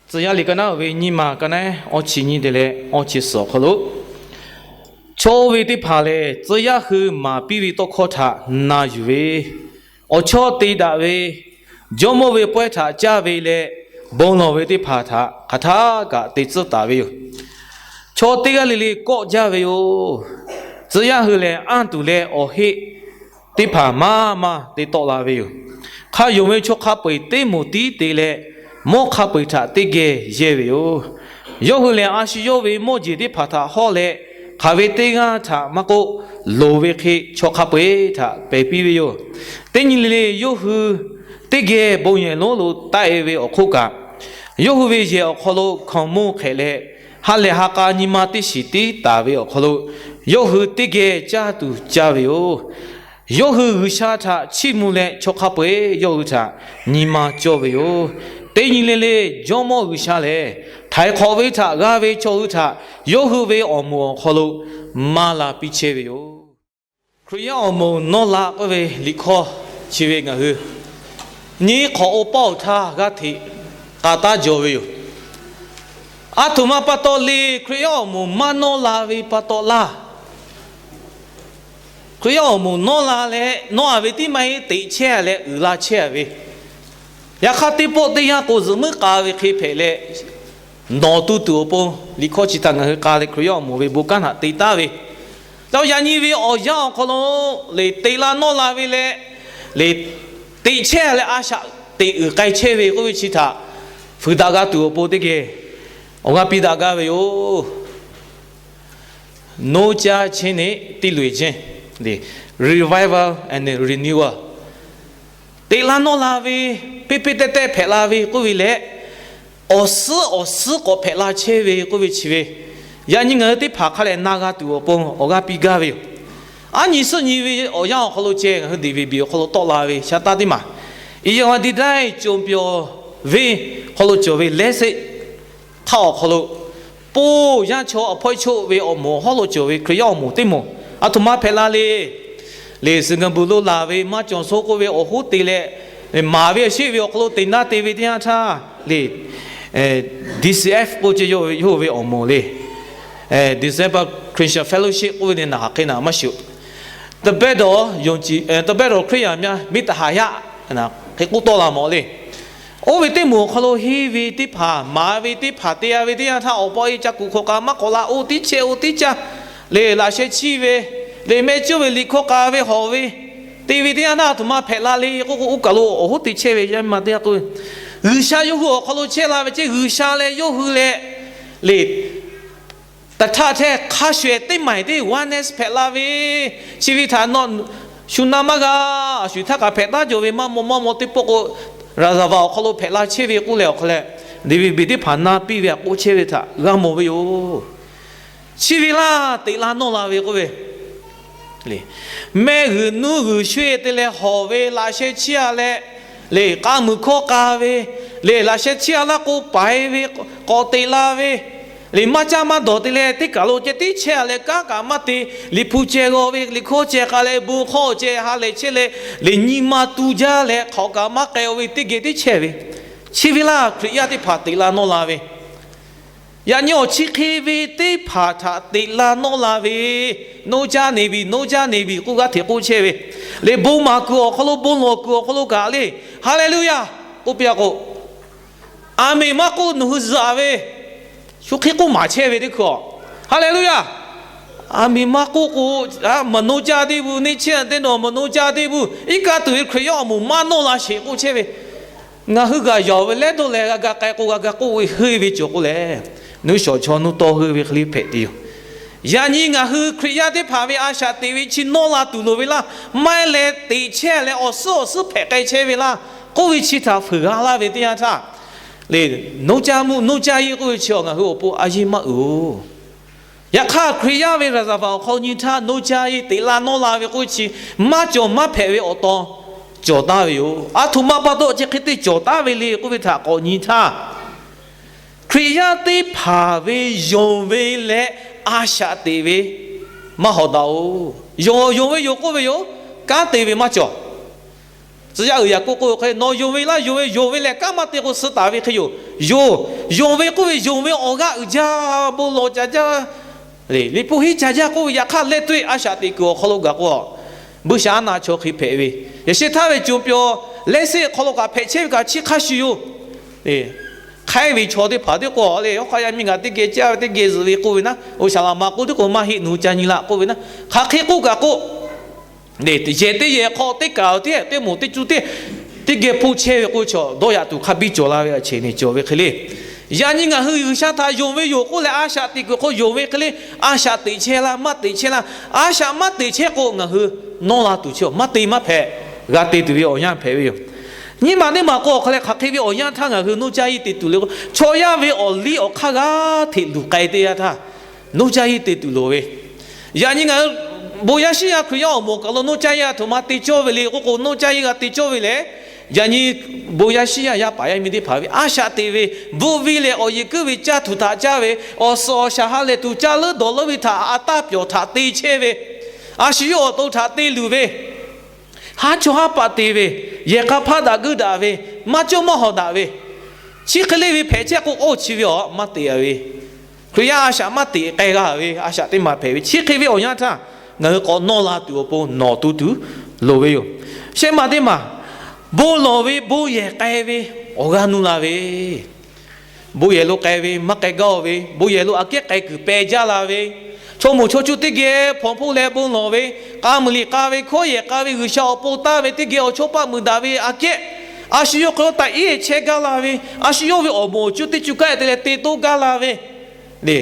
Tcuh yaˇ liꞈ ka naˉ ve nyiˇ maˬ ka naˉ awˇ chi nyiˇ te leh awˇ chi suhˍ awˬ hk'aw lo, chaw oˇ ve teˇ hpaˍ lehˬ tcuh yaˇ hui maˍ piˇ ve tawˇ hkawˇ htaꞈ na yuˬ ve, awˬ chawˇ te daꞈ ve, jawˇmawˇ ve pawehˇ htaꞈ caˇ ve leh bon lawˬ ve teˇ hpaˍ htaꞈ hk'aˬ htaˇ kaꞈ te tcuhˉ taˍ ve yoˬ. Chaw teˇ g'aˇ le le kawˆ jaˇ ve yoˬ. Tcuh yaˇ hui lehˬ anˇ tuˬ leh awˬ heˆ teˇ hpaˍ maˇ maˇ te tawˆ la ve yoˬ. Hk'a yonˍ ve chaw hk'a peu-eˬ teˇ moˍ tiˉ te leh, mawˇ hk'a peu-eˬ htaꞈ teˇ geh yehˇ ve yoˬ. Yawˇ hui lehˬ a shu yawˇ ve mawˇ jeˬ teˇ hpaˍ htaꞈ hawˇ leh, hk'aˬ ve teˇ g'aˇ htaꞈ maˇ k'oˆ, loˍ ve hk'e chaw hk'a peu-eˬ htaꞈ pehˬ piˇ ve yoˬ. Teˇ nyi le le yawˇ hui teˇ geh bon yehˬ lonˉ lo taˆ-e ve awˬ hk'oˆ kaꞈ, yawˇ hui ve yehˬ awˬ hk'aw lo hkaoˍmonˇ hk'ehꞈ leh, ha lehˬ ha k'a nyi ma teˇ shiˍ tiˉ taˍ ve awˬ hk'aw lo, yawˇ hui teˇ geh caˇ tuˬ caˇ ve yoˬ. Yawˇ hui G'uiˬsha htaꞈ chiˇ mvuh leh chaw hk'a peu-eˬ yawˇ hui htaꞈ nyi ma cawˇ ve yoˬ. Teˇ nyi le le Jawˇmawˇ G'uiˬsha lehˬ, htaiˍ hk'awꞈ ve htaꞈ g'a ve chaw hui htaꞈ yawˇ hui ve awˬ moˍ awˬ hk'aw lo maˇ la piˇ chehˇ ve yoˬ. Hkriꞈ yaˇ awˬ moˍ nawˇ la k'oˆ ve liꞈ hkawˇ chi ve ngaˬ hui nyi hk'awꞈ awˬ paˇ awˬ htaˇ g'aˇ hteꞈ k'a taˉ jaw ve yoˬ. Aˬ htoꞈ ma pa taw le, Hkriꞈ yaˇ awˬ moˍ maˇ nawˇ la ve pa taw laˇ. Hkriꞈ yaˇ awˬ moˍ nawˇ la leh nawˇ-a ve tiˉ maˇ heˆ, teꞈ chehˇ-a leh uiˍ la chehˇ-a ve, yaꞈ hk'aˇ teˇ pawˆ teˇ yanˇ k'o zuhꞈ muiˉ k'a ve hk'e hpehꞈ leh, nawˬ tu tuˬ awˬ pon liꞈ hkawˇ chi htaꞈ ngaˬ hui k'a leh Hkriꞈ yaˇ awˬ moˍ ve bon kanˉ htaꞈ te taˉ ve, yaꞈ nyi ve awˬ yanˇ awˬ hk'aw lo le teꞈ la nawˇ la ve leh, le teꞈ chehˇ-a leh a shaꞈ teꞈ uiˍ k'ai chehˇ ve k'oˆ ve chi htaꞈ fuiˍ daꞈ g'a tuˬ awˬ pon teˇ geh awˬ g'aˇ piˇ daꞈ gaˇ ve yoˬ. Noˇ caˇ chehˇ neˇ tiˇ loꞈ-eˬ jehˇ, revival and renewal. Teꞈ la nawˇ la ve, peˇ peˇ tehˇ tehˇ hpehꞈ la ve k'oˆ ve leh, awˬ suhˉ awˬ suhˉ k'awꞈ hpehꞈ la chehˇ ve k'oˆ ve chi ve, yaꞈ nyi ngaˬ hui teˇ hpaˍ hk'a leh na g'a tuˬ awˬ pon awˬ g'aˇ piˇ gaˇ ve yoˬ. Aˉ nyi suhˉ nyi ve awˬ yanˇ awˬ hk'aw lo ceh ngaˬ hui David Beu awˬ hk'aw lo tawˆ la ve sha taˇ teˇ maˬ, Iˉ yaˇ wa di daiˇ conˍ pyawˬ venˇ hk'aw lo cawˬ ve lehˉ seˆ hk'aˇ awˬ hk'aw lo, po yaˇ chaw awˬ hpawehˇ choˆ ve awˬ moˍ awˬ hawˉ lo cawˬ ve Hkriꞈ yaˇ awˬ moˍ teˇ moˍ aˬ htoꞈ ma hpehꞈ la le. Le Singapore lo laˬ ve maˇ cawˬ so k'oˆ ve awˬ hoˉ te leh, maˍ ve awˬ sheˆ ve awˬ hk'aw lo teꞈ naˇ te ve teˇ yanˇ htaˇ le, D C F k'oˆ ce, yawˇ ve awˬ moˍ le, December Christian Fellowship k'oˆ ve le, naˬ hk'aˬ hk'e naˬ maˇ shuˍ. Tibet dawˬ yonˍ ciˍ, Tibet dawˬ Hkriꞈ yaˇ myaˇ miˇ taˍ haˍ yaˇ hk'e k'oˆ tawˆ la mawˬ le. Oˇ ve teˇ moˍ awˬ hk'aw lo henˇ ve teˇ hpaˍ, maˍ ve teˇ hpaˍ, te-a ve teˇ yanˇ htaˇ awˬ pa e ca kuˬ hk'awꞈ k'a maˇ k'awꞈ la, oˇ tiˉ chehˇ oˇ tiˉ caˇ le, laꞈ sheh chiˇ ve le, mehˆ cawˇ ve liꞈ hkawˇ k'a ve hawˬ ve, te ve teˇ yanˇ htaˇ aˬ htoꞈ ma hpehꞈ la le k'oˆ k'o, oˇ kaˬ lo awˬ hoˉ te chehˇ ve yaˇ miˇ ma teˇ g'aˇ k'o, G'uiˬsha yawˇ hui awˬ hk'aw lo chehˇ la ve ceh, G'uiˬsha leh yawˇ hui leh le, taˍ htaˇ hteh hk'a shuˍ-ehˍ teˇ maˬ teˇ oneness hpehꞈ la ve, chi ve htaꞈ nawˬ shu na maˇ g'a. A shuˍ htaˇ kaꞈ hpehꞈ taˉ jaw ve maˇ maw maˇ maw teˇ pawˆ k'o, Raˍzaˍvaˍ awˬ hk'aw lo hpehꞈ la chehˇ ve k'oˆ leh awˬ hk'aw leh, David Beu teˇ hpaˍ na piˇ ve htaꞈ k'oˆ chehˇ ve htaꞈ g'a mawˬ ve yoˬ. Chi ve laˇ teꞈ la nawˇ la ve k'oˆ ve, mehˆ g'uiˬ nuˇ g'uiˬ sho-e te leh hawˬ ve, laꞈ sheh chiˇ-a leh le, k'a muiˬ hkawˇ k'a ve le, laꞈ sheh chiˇ-a laˇ k'o paiˍ ve, k'awꞈ teꞈ la ve le, maˇ caˇ maˇ dawˬ te leh teˇ kaˬ lo ceh tiˉ chehˇ-a leh kanˉ kaꞈ maˇ te, liꞈ hpu ceh g'aw ve, liꞈ hkawˇ ceh k'a leh bon hkawˇ ceh ha lehˬ chehˇ leh le, nyi ma tu jaˇ leh hk'awꞈ kaꞈ maˇ k'ai-o ve teˇ geh tiˉ chehˇ ve, chi ve laˇ Hkriꞈ yaˇ teˇ hpaˍ teꞈ la nawˇ la ve. Yaꞈ nyi awˬ chi hk'e ve teˇ hpaˍ htaꞈ teꞈ la nawˇ la ve, noˇ caˇ neˍ biˬ, noˇ caˇ neˍ biˬ k'oˆ g'aˇ hteꞈ k'oˆ chehˇ ve le, bon maˍ kuiˬ awˬ hk'aw lo, bon lawˬ kuiˬ awˬ hk'aw lo kaꞈ le, Haˍleˍluˇyaˍ k'oˆ piˇ-a k'o, Aˍmenˍ maˇ k'oˆ nawˬ hui zuhꞈ ve, shu hk'e k'oˆ maˍ chehˇ ve teˇ hkui-a. Haˍleˍluˇyaˍ. Aˍmenˍ maˇ k'oˆ k'o, maˍ noˇ caˇ teˇ vuˬ, neˇ chehˇ teˇ nawˬ maˍ noˇ caˇ teˇ vuˬ, iˉ kaˆ tuˬ ve Hkriꞈ yaˇ awˬ moˍ maˇ nawˇ la sheˍ k'oˆ chehˇ ve, ngaˬ hui g'aꞈ yaw ve lehˉ dawˇ leh g'a ga k'ai k'o, g'a ga k'oˆ ve heuˆ ve cawˬ k'o lehˬ, nuˇ shawˍ chaw nuˇ tawˇ heuˆ ve hk'e le hpehꞈ te yoˬ. Yaꞈ nyi ngaˬ hui Hkriꞈ yaˇ teˇ hpaˍ ve a shaꞈ teꞈ ve chi nawˇ la tuˬ loˍ ve laˇ, maˇ heˆ leh teꞈ chehˇ leh awˬ suhˉ awˬ suhˉ hpehꞈ k'ai chehˇ ve laˇ k'oˆ ve chi htaꞈ fuiˍ g'a laˇ ve teˇ yanˇ htaˇ le, noˇ caˇ mvuhˇ noˇ caˇ-e k'oˆ ve chi awˬ ngaˬ hui awˬ pon a yeˇ maˇ uiˍ-oˬ. Yaꞈ hk'aˇ Hkriꞈ yaˇ ve Raˍzaˍvaˍ awˬ hk'aw nyi htaˇ noˇ caˇ-e, teꞈ la nawˇ la ve k'oˆ ve chi maˇ cawˬ maˇ hpehꞈ ve awˬ tawn cawˬ taˍ ve yoˬ. Aˬ htoꞈ ma pa taw chi hk'e te cawˬ taˍ ve le k'oˆ ve htaꞈ k'awꞈ nyi htaˇ, Hkriꞈ yaˇ teˇ hpaˍ ve yonˍ ve leh a shaꞈ teꞈ ve maˇ hawˍ daꞈ-oˬ. Yonˍ yonˍ ve yoˬ k'oˆ ve yoˬ, kanˉ te ve maˇ cawˬ. Tcuh yaˇ uiˍ yaꞈ k'oˆ k'o hk'e, nawˬ yonˍ ve laˇ, yonˍ ve, yonˍ ve lehˬ kanˉ maˇ te k'o suh taˍ ve hk'e yoˬ. Yonˍ, yonˍ ve k'oˆ ve, yonˍ ve awˬ g'aˇ uiˍ jaˇ, bon lawˬ ca jaˇ, liꞈ hpu henˇ ca jaˇ k'oˆ ve, yaꞈ hk'aˇ leh toˆ-e a shaꞈ teꞈ kuiˬ awˬ hk'aw lo gaˬ k'o, buiˇshaˆaˉnaˆ chaw hk'e hpehꞈ ve, yaꞈ sheh htaˇ ve co pyawˇ lehˬ sehˆ hk'aw lo kaꞈ hpehꞈ chehˇ ve kaꞈ chi hk'a shuˍ yoˬ. Hk'aiˉ ve chaw teˇ hpaˍ tiˉ k'o, le, hawˉ hk'aˆ yaˇ miˇ ngaˬ teˇ geh caˇ ve teˇ geh zuhꞈ ve k'oˆ ve naˉ, oˇ shaˍ laꞈ ma k'oˆ tiˉ k'o maˇ heˆ, nawˬ hui ca nyi laˇ k'oˆ ve naˉ, hk'aˬ hk'e k'oˆ kaꞈ k'o, yehˬ teˇ yehˬ hk'aw teˇ kaꞈ teˇ, teˇ moˍ teˇ cuˇ teˇ, teˇ geh hpoˆ chehˇ ve k'oˆ ve chaw dawˇ yaꞈ tuˬ hk'a biˇ cawˬ la ve a cheˬ neˬ cawˬ ve hk'e le. Yaꞈ nyi ngaˬ hui G'uiˬsha htaꞈ yonˍ ve yoˬ k'oˆ leh a shaꞈ teꞈ kuiˬ hk'aw yonˍ ve hk'e le, a shaꞈ teꞈ chehˇ laˇ, maˇ teꞈ chehˇ laˇ. A shaꞈ maˇ teꞈ chehˇ k'o ngaˬ hui nawˇ la tuˬ chi maˇ te maˇ hpehꞈ, g'a te tuˬ ve awˬ yanˇ hpehꞈ ve yoˬ. Nyi ma teˇ maˬ k'o awˬ hk'aw leh hk'aˬ hk'e ve awˬ yanˇ htaˇ ngaˬ hui noˇ caˇ yeˇ te tuˬ le k'o, chaw yaˇ ve awˬ liˇ awˬ hk'aˇ g'aˇ hteꞈ luˬ k'ai teˇ yanˇ htaˇ, noˇ caˇ yeˇ te tuˬ loˍ ve. Yaꞈ nyi ngaˬ hui bon yaˇ shiˉ yaˇ Hkriꞈ yaˇ awˬ moˍ kaˬ lo noˇ caˇ yeˇ a htoꞈ ma te cawˇ ve le k'oˆ k'o, noˇ caˇ yeˇ g'a te cawˇ ve lehˬ, yaꞈ nyi bon yaˇ shiˉ yaˇ yaˇ paˍ yaˇ miˇ teˇ hpaˍ ve a shaꞈ teꞈ ve, bvuhˆ viˇ leh awˬ yeˬ kuiˉ ve caˇ tuˬ htaꞈ caˇ ve, awˬ suhˍ awˬ shaˍ ha lehˬ tuˬ caˇ leuˉ dawˬ leuˉ ve htaꞈ a taˇ pyawˬ htaꞈ te chehˇ ve, a shu yawˇ awˬ to htaꞈ te luˬ ve, haˉ chawˇ haˉ paˆ te ve, yehˬ k'a hpaˇ daꞈ geuˆ daꞈ ve, maˇ cawˇ maˇ hawˍ daꞈ ve, chi hk'e le ve hpehꞈ chehˇ k'o, oˇ chi ve awˬ maˇ teꞈ ve, Hkriꞈ yaˇ a shaꞈ maˇ teꞈ k'ai g'a ve a shaꞈ teˇ maˬ hpehꞈ ve. Chi hk'e ve awˬ yanˇ htaˇ ngaˬ hui k'awꞈ nawˇ la tuˬ awˬ pon nawˬ tu tuˬ loˍ ve yoˬ. Shehˆ maˬ teˇ maˬ, bon lawˬ ve bon yehˬ k'ai ve awˬ g'aˇ nuˇ la ve, bon yehˬ lo k'ai ve maˇ k'ai gaˇ-oˬ ve, bon yehˬ lo aꞈ kehˉ k'ai kuiˬ peh jaˇ la ve, chaw moˍ chaw cuˇ teˇ geh hpawnˬ hpoˆ leh bon lawˬ ve, k'a muiˬ liꞈ k'a ve, hkawˇ yehˬ k'a ve, G'uiˬsha awˬ pon taˇ ve teˇ geh awˬ chawˇ paˆ muiˬ daꞈ ve aꞈ kehˉ, a shu yawˇ hk'aw lo taꞈ iˉ chehˇ gaˇ la ve, a shu yawˇ ve awˬ moˍ awˬ cuˇ teˇ cuˇ kaˆ-e te leh te toˆ gaˇ la ve, le,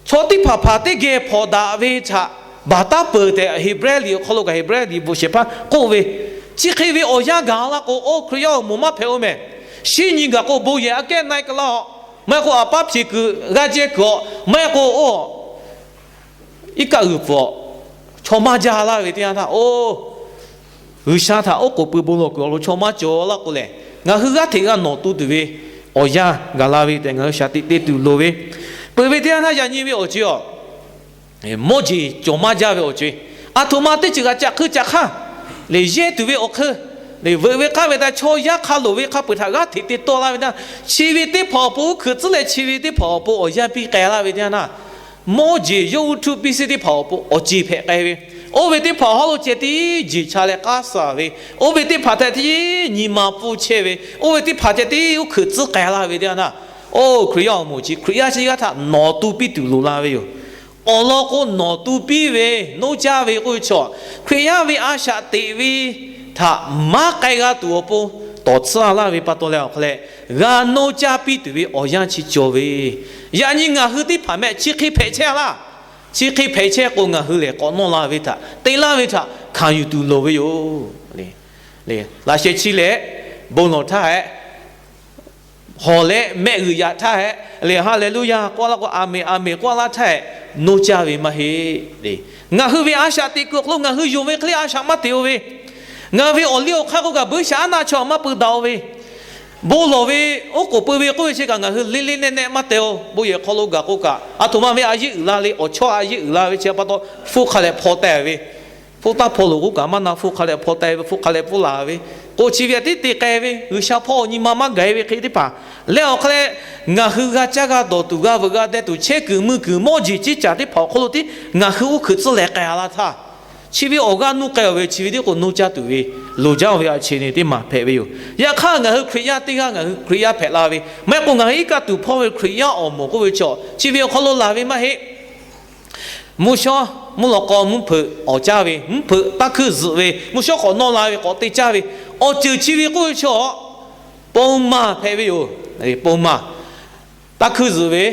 chaw teˇ hpaˍ hpaˍ teˇ geh hpawnˬ daꞈ ve htaꞈ baˬ taˉ peuˬ tehꞈ Heˍbrehˇ liꞈ awˬ hk'aw lo kaꞈ Heˍbrehˇ liꞈ bvuhꞈ shehˍ hpaˇ k'oˆ ve, chi hk'e ve awˬ yanˇ gaˬ la k'o, oˇ Hkriꞈ yaˇ awˬ moˍ maˇ hpehꞈ-oˬ mehˬ. Shinˉ nyi gaˬ k'o bon yehˬ aꞈ kehˉ na-e ka laˇ-oˬ, maˇ heˆ k'o aꞈ paˉ hpeꞈ kuiˬ g'aˇ jehˇ kuiˬ-oˬ, maˇ heˆ k'o oˇ iˉ kaˆ g'uiˬ pfuhˍ-oˬ, chaw maˇ jaˇ laˇ ve teˇ yanˇ htaˇ, oˇ G'uiˬsha htaꞈ oˉ k'oˍ pui bon lawˬ kuiˬ awˬ lo chaw maˇ cawˬ laˇ k'o lehˬ, ngaˬ hui g'aˇ hteꞈ g'a nawˬ tu tuˬ ve awˬ yanˇ gaˬ la ve tehꞈ ngaˬ hui shaˍ tiꞈ te tuˬ loˍ ve. Peuˬ ve teˇ yanˇ htaˇ yaꞈ nyi ve awˬ ceuˬ-oˬ, mawˇ jeˬ cawˬ maˇ jaˇ ve awˬ ceuˬ, aˬ htoꞈ ma teˇ ceuˬ g'a caꞈ hk'eu caꞈ hk'aˇ, le yehˇ tuˬ ve awˬ hk'eu, le veuꞈ ve k'aˇ ve htaꞈ chaw yaˇ hk'a loˍ ve hk'a peu-eˬ htaꞈ g'aˇ hteꞈ te tawˆ laˇ ve htaˇ, chi ve teˇ hpaˍ awˬ pon uˉ hkeuꞈ tcuhˉ leh chi ve teˇ hpaˍ awˬ pon awˬ yanˇ piˇ k'ai laˇ ve teˇ yanˇ htaˇ, mawˇ jeˬ yawˇ uˇ htuˇ piˇ suh teˇ hpaˍ awˬ pon awˬ ceˬ hpehꞈ k'ai ve, oˇ ve teˇ hpaˍ awˬ hawˉ lo ceh tiˉ jeˬ cha leh k'aˉ suh ve, oˇ ve teˇ hpaˍ ceh tiˉ nyi ma pfuhˇ chehˇ ve, oˇ ve teˇ hpaˍ ceh tiˉ uˉ hkeuꞈ tcuhˉ k'ai laˇ ve teˇ yanˇ htaˇ, oˇ Hkriꞈ yaˇ awˬ moˍ chi Hkriꞈ yaˇ chi g'aˇ htaꞈ nawˬ tu piˇ tuˬ loˍ la ve yoˬ. Awˬ lawn k'o, nawˬ tu piˇ ve noˇ caˇ ve k'oˆ ve chaw, Hkriꞈ yaˇ ve a shaꞈ teꞈ ve htaꞈ maˇ k'ai g'a tuˬ awˬ pon tawˍ tsuhˇ laˇ ve pa taw leh awˬ hk'aw leh, g'a noˇ caˇ piˇ tuˬ ve awˬ yanˇ chi cawˬ ve. Yaꞈ nyi ngaˬ hui teˇ hpaˍ mehˆ chi hk'e hpehꞈ chehˇ laˇ. Chi hk'e hpehꞈ chehˇ k'o, ngaˬ hui lehˬ k'awꞈ nawˇ la ve htaꞈ te laˇ ve htaꞈ hkanˍ yuˬ tuˬ loˍ ve yoˬ. Laꞈ sheh chi leh bon lawˬ htaˇ hehꞈ, hawˬ leh mehˆ g'uiˬ yaꞈ htaˇ hehꞈ, le Haˍleˍluˇyaˇ k'oˆ laˇ k'o, Aˍmenˍ Aˍmenˍ k'oˆ laˇ htaˇ hehꞈ, noˇ caˇ ve maˇ heˆ. Ngaˬ hui ve a shaꞈ teꞈ kuiˬ awˬ hk'aw lo ngaˬ hui yonˍ ve hk'e le a shaꞈ maˇ teꞈ-o ve, ngaˬ ve awˬ liˇ awˬ hk'aˇ k'oˆ kaꞈ buiˇshaˆaˉnaˆ chaw maˇ pui daꞈ-o ve, bon lawˬ ve, oˉ k'oˍ pui ve k'oˆ ve chi kaꞈ ngaˬ hui le le nehˆ nehˆ maˇ teh-o. Bon yehˬ hk'aw lo gaˬ k'oˆ kaꞈ, aˬ htoꞈ ma ve a yeˇ uiˍ la le, awˬ chawˇ a yeˇ uiˍ la ve chi pa taw, hpu hk'a lehꞈ hpaw teh ve, hpu taˇ hpaw loˬ k'oˆ kaꞈ maˇ na, hpu hk'a lehꞈ hpaw teh ve, hpu hk'a lehꞈ pfuhˇ laˬ ve, k'o chi ve tiˉ te k'ai ve, G'uiˬsha hpawˇ nyi ma maˇ gaˬ-e ve hk'e teˇ hpaˍ leh awˬ hk'aw leh, ngaˬ hui g'a caˇ g'a dawˬ tuˬ, g'a veuꞈ g'a deh tuˬ, chehˇ kuiˬ mui kuiˬ mawˇ jeˬ ciˇ caˬ teˇ hpaˍ awˬ hk'aw lo tiˉ ngaˬ hui uˉ hkeuꞈ tcuhˉ leh k'ai-a laˇ htaˇ, chi ve awˬ g'aˇ nuˇ k'ai-o ve, chi ve tiˉ k'o noˇ caˇ tuˬ ve loˍ jaˇ ve a cheˬ neˬ teˇ maˬ hpehꞈ ve yoˬ. Yaꞈ hk'aˇ ngaˬ hui Hkriꞈ yaˇ teˇ g'aˇ, ngaˬ hui Hkriꞈ yaˇ hpehꞈ la ve maˇ heˆ k'o, ngaˬ hui iˉ kaˆ tuˬ hpawˇ ve Hkriꞈ yaˇ awˬ moˍ k'oˆ ve chaw, chi ve awˬ hk'aw lo laˬ ve maˇ heˆ. Mvuhˇ shawˉ mvuhˇ lawꞈ k'aw mvuhˇ hpeuꞈ awˍ caˇ ve, mvuhˇ hpeuꞈ taˇ hkuiˇ zuhꞈ ve, mvuhˇ shawˉ k'awꞈ nawˇ la ve k'awꞈ te caˇ ve, awˬ ceuˬ chi ve k'oˆ ve chaw, pon maˬ hpehꞈ ve yoˬ. Pon maˬ, taˇ hkuiˇ zuhꞈ ve,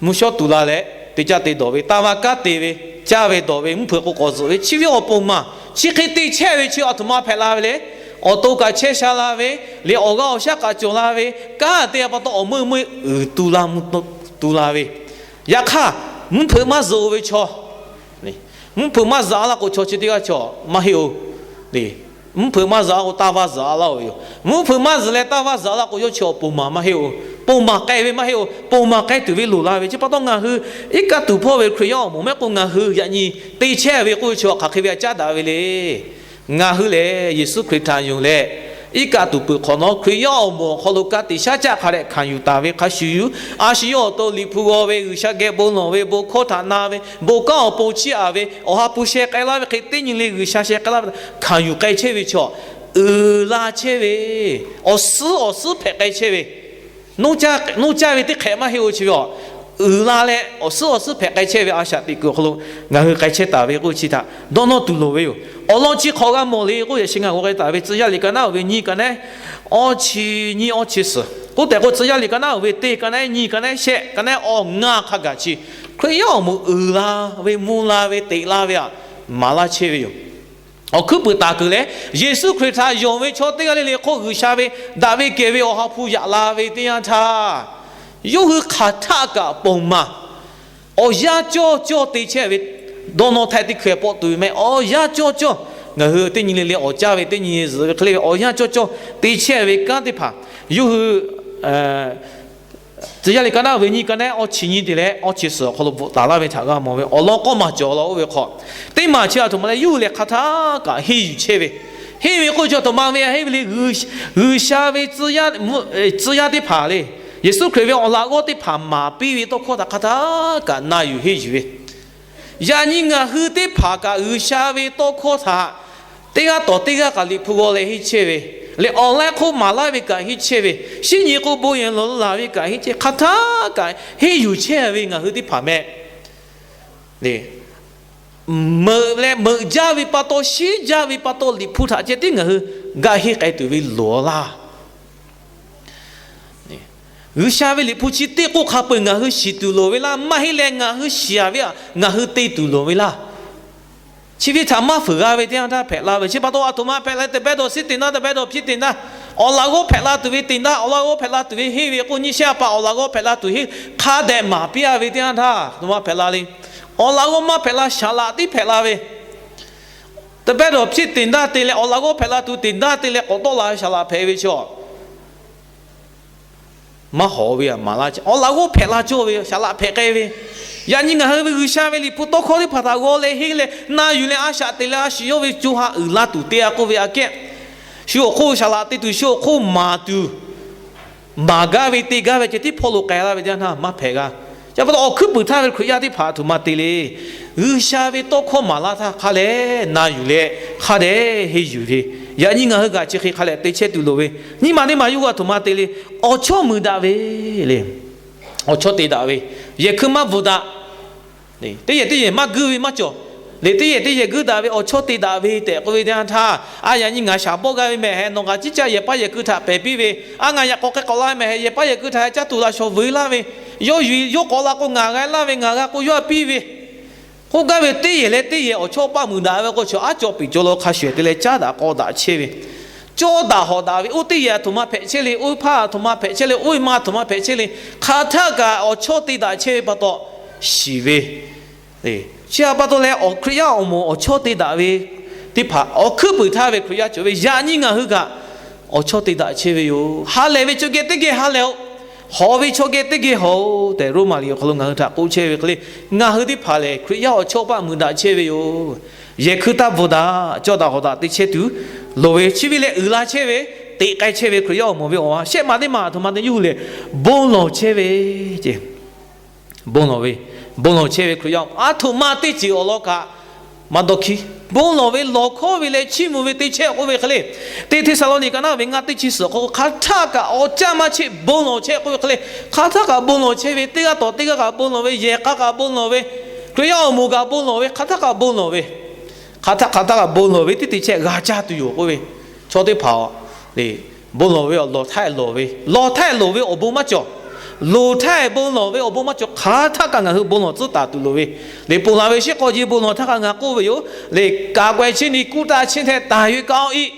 mvuhˇ shawˉ tuˬ la leh te caˇ te dawˬ ve, taˇ va kanˉ te ve, caˇ ve dawˬ ve, mvuhˇ hpeuꞈ k'o k'awꞈ zuhꞈ ve, chi ve awˬ pon maˬ. Chi hk'e te chehˇ ve chi aˬ htoꞈ ma hpehꞈ la ve le. Awˬ to kaꞈ chehˇ sha la ve, le awˬ g'aˇ awˬ shaˉ kaꞈ cawˬ la ve, kanˉ te pa taw awˬ meuˇ meuˇ uiˍ tu la mvuh tu la ve. Yaꞈ hk'aˇ, mvuhˇ hpeuꞈ maˇ zuhꞈ-o ve chaw, mvuhˇ hpeuꞈ maˇ zuhꞈ-a laˇ k'o, chaw chi teˇ g'aˇ chaw maˇ heˆ-o. Mvuhˇ hpeuꞈ maˇ zuhꞈ-a k'o, taˇ va zuhꞈ-a laˇ-oˬ ve yoˬ. Mvuhˇ hpeuꞈ maˇ zuhꞈ leh taˇ va zuhꞈ-a laˇ k'o, yawˇ chi awˬ pon maˬ maˇ heˆ-o. Pon maˬ k'ai ve maˇ heˆ-o. Pon maˬ k'ai tuˬ ve loˍ la ve. Chi pa taw ngaˬ hui iˉ kaˆ tuˬ hpawˇ ve Hkriꞈ yaˇ awˬ moˍ mehˆ k'o, ngaˬ hui yaꞈ nyi te chehˇ ve k'oˆ ve chi hk'aˬ hk'e ve a caˉ daꞈ ve le. Ngaˬ hui lehˬ Yeˍsuˆ Hkriꞈ htaꞈ yonˍ leh, Iˉ kaˆ tuˬ peuˬ hk'awꞈ nawˉ, Hkriꞈ yaˇ awˬ moˍ awˬ hk'aw lo ka tiꞈ shaˉ caˆ hk'a dehꞈ hkanˍ yuˬ taˍ ve hk'a shuˍ yuˬ, a shu yawˇ awˬ to Liꞈ hpu g'aw ve, G'uiˬsha geh bon lawˬ ve, bon hkawˇ htaꞈ na ve, bon kanˉ awˬ pon chiˇ aꞈ ve, Awˬ ha hpu sheh k'ai laˇ ve hk'e teˇ nyi le G'uiˬsha sheh k'ai laˇ ve htaꞈ hkanˍ yuˬ k'ai chehˇ ve chaw, uiˍ la chehˇ ve, awˬ suhˉ awˬ suhˉ hpehꞈ k'ai chehˇ ve, noˇ caˇ ve teˇ hk'ehꞈ maˇ heˆ-o. Chi ve a, uiˍ la leh awˬ suhˉ awˬ suhˉ hpehꞈ k'ai chehˇ ve a shaꞈ teꞈ kuiˬ awˬ hk'aw lo ngaˬ hui k'ai chehˇ taˍ ve k'oˆ chi htaꞈ dawˇ nawˇ tuˬ loˍ ve yoˬ. Awˬ lawn chi hk'awꞈ g'a mawˬ le k'oˆ, yaꞈ sheh ngaˬ g'aw k'ai taˍ ve Tcuh yaˇ liꞈ ka naˉ oˬ ve nyiˇ, ka naˉ awˇ chi nyiˇ, awˇ chi suhˍ k'oˆ tehꞈ k'o, Tcuh yaˇ liꞈ ka naˉ oˬ ve teˇ, ka naˉ nyiˇ, ka naˉ shehˆ, ka naˉ awˇ ngaˇ hk'a gaˬ chi, Hkriꞈ yaˇ awˬ moˍ uiˍ la ve, mvuh la ve, teꞈ la ve a, maˍ laˇ chehˇ ve yoˬ. Awˬ hkuiˉ puiˍ taˍ kuiˬ leh, Yeˍsuˆ Hkriꞈ htaꞈ yonˍ ve chaw teˇ g'aˇ le le hk'oˆ G'uiˬsha ve daꞈ ve kehˬ ve Awˬ ha hpu yaꞈ la ve teˇ yanˇ htaˇ, yawˇ hui hk'aˬ htaˆ kaꞈ ponˬ maˬ awˬ yanˇ cawˇ cawˇ te chehˇ ve, dawˇ nawˇ htaiˇ teˇ hkui pawˆ tuˬ ve meh, awˬ yanˇ cawˇ cawˇ, ngaˬ hui teˇ nyi le le awˬ caˇ ve teˇ nyi zuhꞈ ve hk'e le ve awˬ yanˇ cawˇ cawˇ te chehˇ ve kanˉ teˇ hpaˍ, yawˇ hui Tcuh yaˇ liꞈ ka naˉ oˬ ve nyiˇ, ka naˉ awˇ chi nyiˇ te leh awˇ chi suhˍ awˬ hk'aw lo bvuhꞈ taˍ laˇ ve htaꞈ g'a mawˬ ve, awˬ lawn k'awˇ maˬ cawˬ la oˇ ve hk'aw, teˇ maˬ chi a htoꞈ ma leh yawˇ hui lehˬ hk'aˬ htaˆ kaꞈ henˇ yuˬ chehˇ ve, henˇ ve k'oˆ ve chi a htoꞈ ma ve a, henˇ ve le, G'uiˬsha ve tcuh yaˇ teˇ hpaˍ le, Yeˍsuˆ Hkriꞈ ve awˬ laꞈ g'awˇ teˇ hpaˍ maˍ piˇ ve tawˇ hkawˇ htaꞈ hk'aˬ htaˆ kaꞈ na yuˬ henˇ yuˬ ve, yaꞈ nyi ngaˬ hui teˇ hpaˍ kaꞈ G'uiˬsha ve tawˇ hkawˇ htaꞈ teˇ g'aˇ tawˍ teˇ g'aˇ kaꞈ Liꞈ hpu g'aw leh henˇ chehˇ ve, leh awˬ laiˉ hk'oˆ maˍ laˇ ve kaꞈ henˇ chehˇ ve, shinˉ nyi k'o bon yehˬ lawˬ laˬ ve kaꞈ henˇ chehˇ, hk'aˬ htaˆ kaꞈ henˇ yuˬ chehˇ ve ngaˬ hui teˇ hpaˍ meh, meuꞈ leh meuꞈ jaˇ ve pa taw, shinˉ jaˇ ve pa taw, Liꞈ hpu htaꞈ ceh tiˉ ngaˬ hui g'a henˇ k'ai tuˬ ve loˍ laˇ. G'uiˬsha ve Liꞈ hpu chi teˇ k'oˆ hk'a peu-eˬ ngaˬ hui shiˍ tuˬ loˍ ve laˇ, maˇ heˆ leh ngaˬ hui shiˍ-a ve htaꞈ ngaˬ hui te tuˬ loˍ ve laˇ. Chi ve htaꞈ maˇ fuiˍ g'a ve teˇ yanˇ htaˇ hpehꞈ la ve. Chi pa taw a htoꞈ ma hpehꞈ la, teˇ pehˉ dawˬ shiˉ te naˇ, teˇ pehˉ dawˬ hpiˇ te naˇ, awˬ laꞈ g'awˇ hpehꞈ la tuˬ ve te naˇ, awˬ laꞈ g'awˇ hpehꞈ la tuˬ ve henˇ ve k'o, nyi shehˆ a pa awˬ laꞈ g'awˇ hpehꞈ la tuˬ henˇ hk'a dehꞈ maˍ piˇ-a ve teˇ yanˇ htaˇ, a htoꞈ ma hpehꞈ la le. Awˬ laꞈ g'awˇ maˇ hpehꞈ la, shaˍ laꞈ tiˉ hpehꞈ la ve. Teˇ pehˉ dawˬ hpiˇ te naˇ te leh awˬ laꞈ g'awˇ hpehꞈ la tuˬ te naˇ te leh k'awꞈ tawˆ la ve shaˍ laꞈ hpehꞈ ve chi a maˇ hawˍ ve a maˍ laˇ. Awˬ laꞈ g'awˇ hpehꞈ la cawˇ ve shaˍ laꞈ hpehꞈ k'ai ve. Yaꞈ nyi ngaˬ hui ve G'uiˬsha ve Liꞈ hpu tawˇ hkawˇ teˇ hpaˍ htaꞈ g'aw leh henˇ leh na yuˬ leh a shaꞈ te leh a shu yawˇ ve co ha uiˍ la tuˬ te-a k'oˆ ve aꞈ kehˉ, shu awˬ hk'oˆ shaˍ laꞈ te tuˬ, shu awˬ hk'oˆ maˍ tuˬ, maˍ gaˇ ve te gaˇ ve ceh tiˉ hpawˇ lo k'ai laˇ ve teˇ yanˇ htaˇ maˇ hpehꞈ g'a. Chi pa taw awˬ hkuiˉ puiˍ htaˇ ve Hkriꞈ yaˇ teˇ hpaˍ a htoꞈ ma te le. G'uiˬsha ve tawˇ hkawˇ maˍ laˇ htaˇ hk'a leh na yuˬ leh hk'a dehꞈ henˇ yuˬ ve, yaꞈ nyi ngaˬ hui kaꞈ chi hk'e hk'a leh te chehˇ tuˬ loˍ ve. Nyiˇ maˬ teˇ maˬ yawˇ hui a htoꞈ ma te le. Awˬ chawˇ muiˬ daꞈ ve le. Awˬ chawˇ te daꞈ ve, yehˬ hkui maˇ bvuhꞈ daꞈ. Teˇ yehˬ teˇ yehˬ maˇ guiˇ ve maˇ cawˬ. Leh teˇ yehˬ teˇ yehˬ guiˇ daꞈ ve awˬ chawˇ te daꞈ ve tehꞈ k'oˆ ve teˇ yanˇ htaˇ, a yaꞈ nyi ngaˬ shaˍ bawˆ g'a ve mehˍ hehˍ, nawˬ ngaˬ ciˉ caˇ yehˬ paˇ yehˬ kui htaꞈ pehˬ piˇ ve, a ngaˬ yaꞈ k'awꞈ k'ai k'awꞈ la mehˍ hehˍ, yehˬ paˇ yehˬ kui htaꞈ caˇ tuˬ laꞈ shawˍ vuiˬ laˇ ve, yawˇ yuˬ yawˇ k'awꞈ la k'o ngaˬ g'a laˇ ve, ngaˬ g'a k'o yawˇ a piˇ ve, k'oˆ gaˇ ve teˇ yehˬ leh teˇ yehˬ awˬ chawˇ paˆ muiˬ daꞈ ve k'o, chaw aˉ cawˬ piˍ cawˬ la hk'a shuˍ te leh caˉ daꞈ k'aw daꞈ chehˇ ve, cawˇ daꞈ hawꞈ daꞈ ve, oˇ teˇ yehˬ a htoꞈ ma hpehꞈ chehˇ le, oˇ hpaˇ a htoꞈ ma hpehꞈ chehˇ le, oˇ ve ma a htoꞈ ma hpehꞈ chehˇ le, hk'aˬ htaˆ kaꞈ awˬ chawˇ te daꞈ chehˇ ve pa taw shiˍ ve. Chi htaꞈ pa taw leh awˬ Hkriꞈ yaˇ awˬ moˍ awˬ chawˇ te daꞈ ve teˇ hpaˍ awˬ hkuiˉ puiˍ htaˇ ve Hkriꞈ yaˇ cawˬ ve. Yaꞈ nyi ngaˬ hui kaꞈ awˬ chawˇ te daꞈ chehˇ ve yoˬ. Ha lehˬ ve chaw geh teˇ geh ha lehˬ-oꞈ. Hawˍ ve chaw geh teˇ geh hawˍ-oꞈ tehꞈ, Roˉmaꞈ liꞈ awˬ hk'aw lo ngaˬ hui htaꞈ k'oˆ chehˇ ve hk'e le, ngaˬ hui teˇ hpaˍ lehˬ Hkriꞈ yaˇ awˬ chawˇ paˆ muiˬ daꞈ chehˇ ve yoˬ. Yehˬ hkui taˇ bvuhꞈ daꞈ, cawˇ daꞈ hawꞈ daꞈ te chehˇ tuˬ loˍ ve, chi ve lehˬ uiˍ la chehˇ ve, teꞈ k'ai chehˇ ve Hkriꞈ yaˇ awˬ moˍ ve awˬ ha shehˆ maˬ teˇ maˬ a htoꞈ ma te yawˇ hui lehˬ bon lawˬ chehˇ ve ce. Bon lawˬ ve, bon lawˬ chehˇ ve Hkriꞈ yaˇ a htoꞈ ma teˇ ceuˬ awˬ lawn kaꞈ maˇ dawˇ hkiˉ. Bon lawˬ ve, lawˬ hkawˇ ve leh chiˇ mvuh ve te chehˇ k'oˆ ve hk'e le, teˇ Hteˇsaˍlawˇniˆ ka naˉ ve ngaˇ teˇ chi suhˍ awˬ hk'aw lo hk'aˬ htaˆ kaꞈ awˬ caˇ maˇ cheˆ bon lawˬ chehˇ k'oˆ ve hk'e le, hk'aˬ htaˆ kaꞈ bon lawˬ chehˇ ve, teˇ g'aˇ tawˍ teˇ g'aˇ kaꞈ bon lawˬ ve, yehˬ k'a kaꞈ bon lawˬ ve, Hkriꞈ yaˇ awˬ moˍ kaꞈ bon lawˬ ve, hk'aˬ htaˆ kaꞈ bon lawˬ ve, hk'aˬ htaˆ hk'aˬ htaˆ kaꞈ bon lawˬ ve teˇ te chehˇ g'a caˇ tuˬ yoˬ k'oˆ ve, chaw teˇ hpaˍ a le, bon lawˬ ve awˬ lawˬ htaˇ loˍ ve, lawˬ htaˇ loˍ ve awˬ bon maˇ cawˬ. Loˍ htaˇ bon lawˬ ve awˬ bon maˇ cawˬ. Hk'aˬ htaˆ kaꞈ ngaˬ hui bon lawˬ tcuhˉ taˍ tuˬ loˍ ve, leh ponˬ laˬ ve shiˉ k'aw ji bon lawˬ htaˇ kaꞈ ngaˬ k'oˆ ve yoˬ. Leh kaꞈ k'aweh chi ni kuˇ taˇ chi hteh taˍ ve kaꞈ-oˬ iˆ,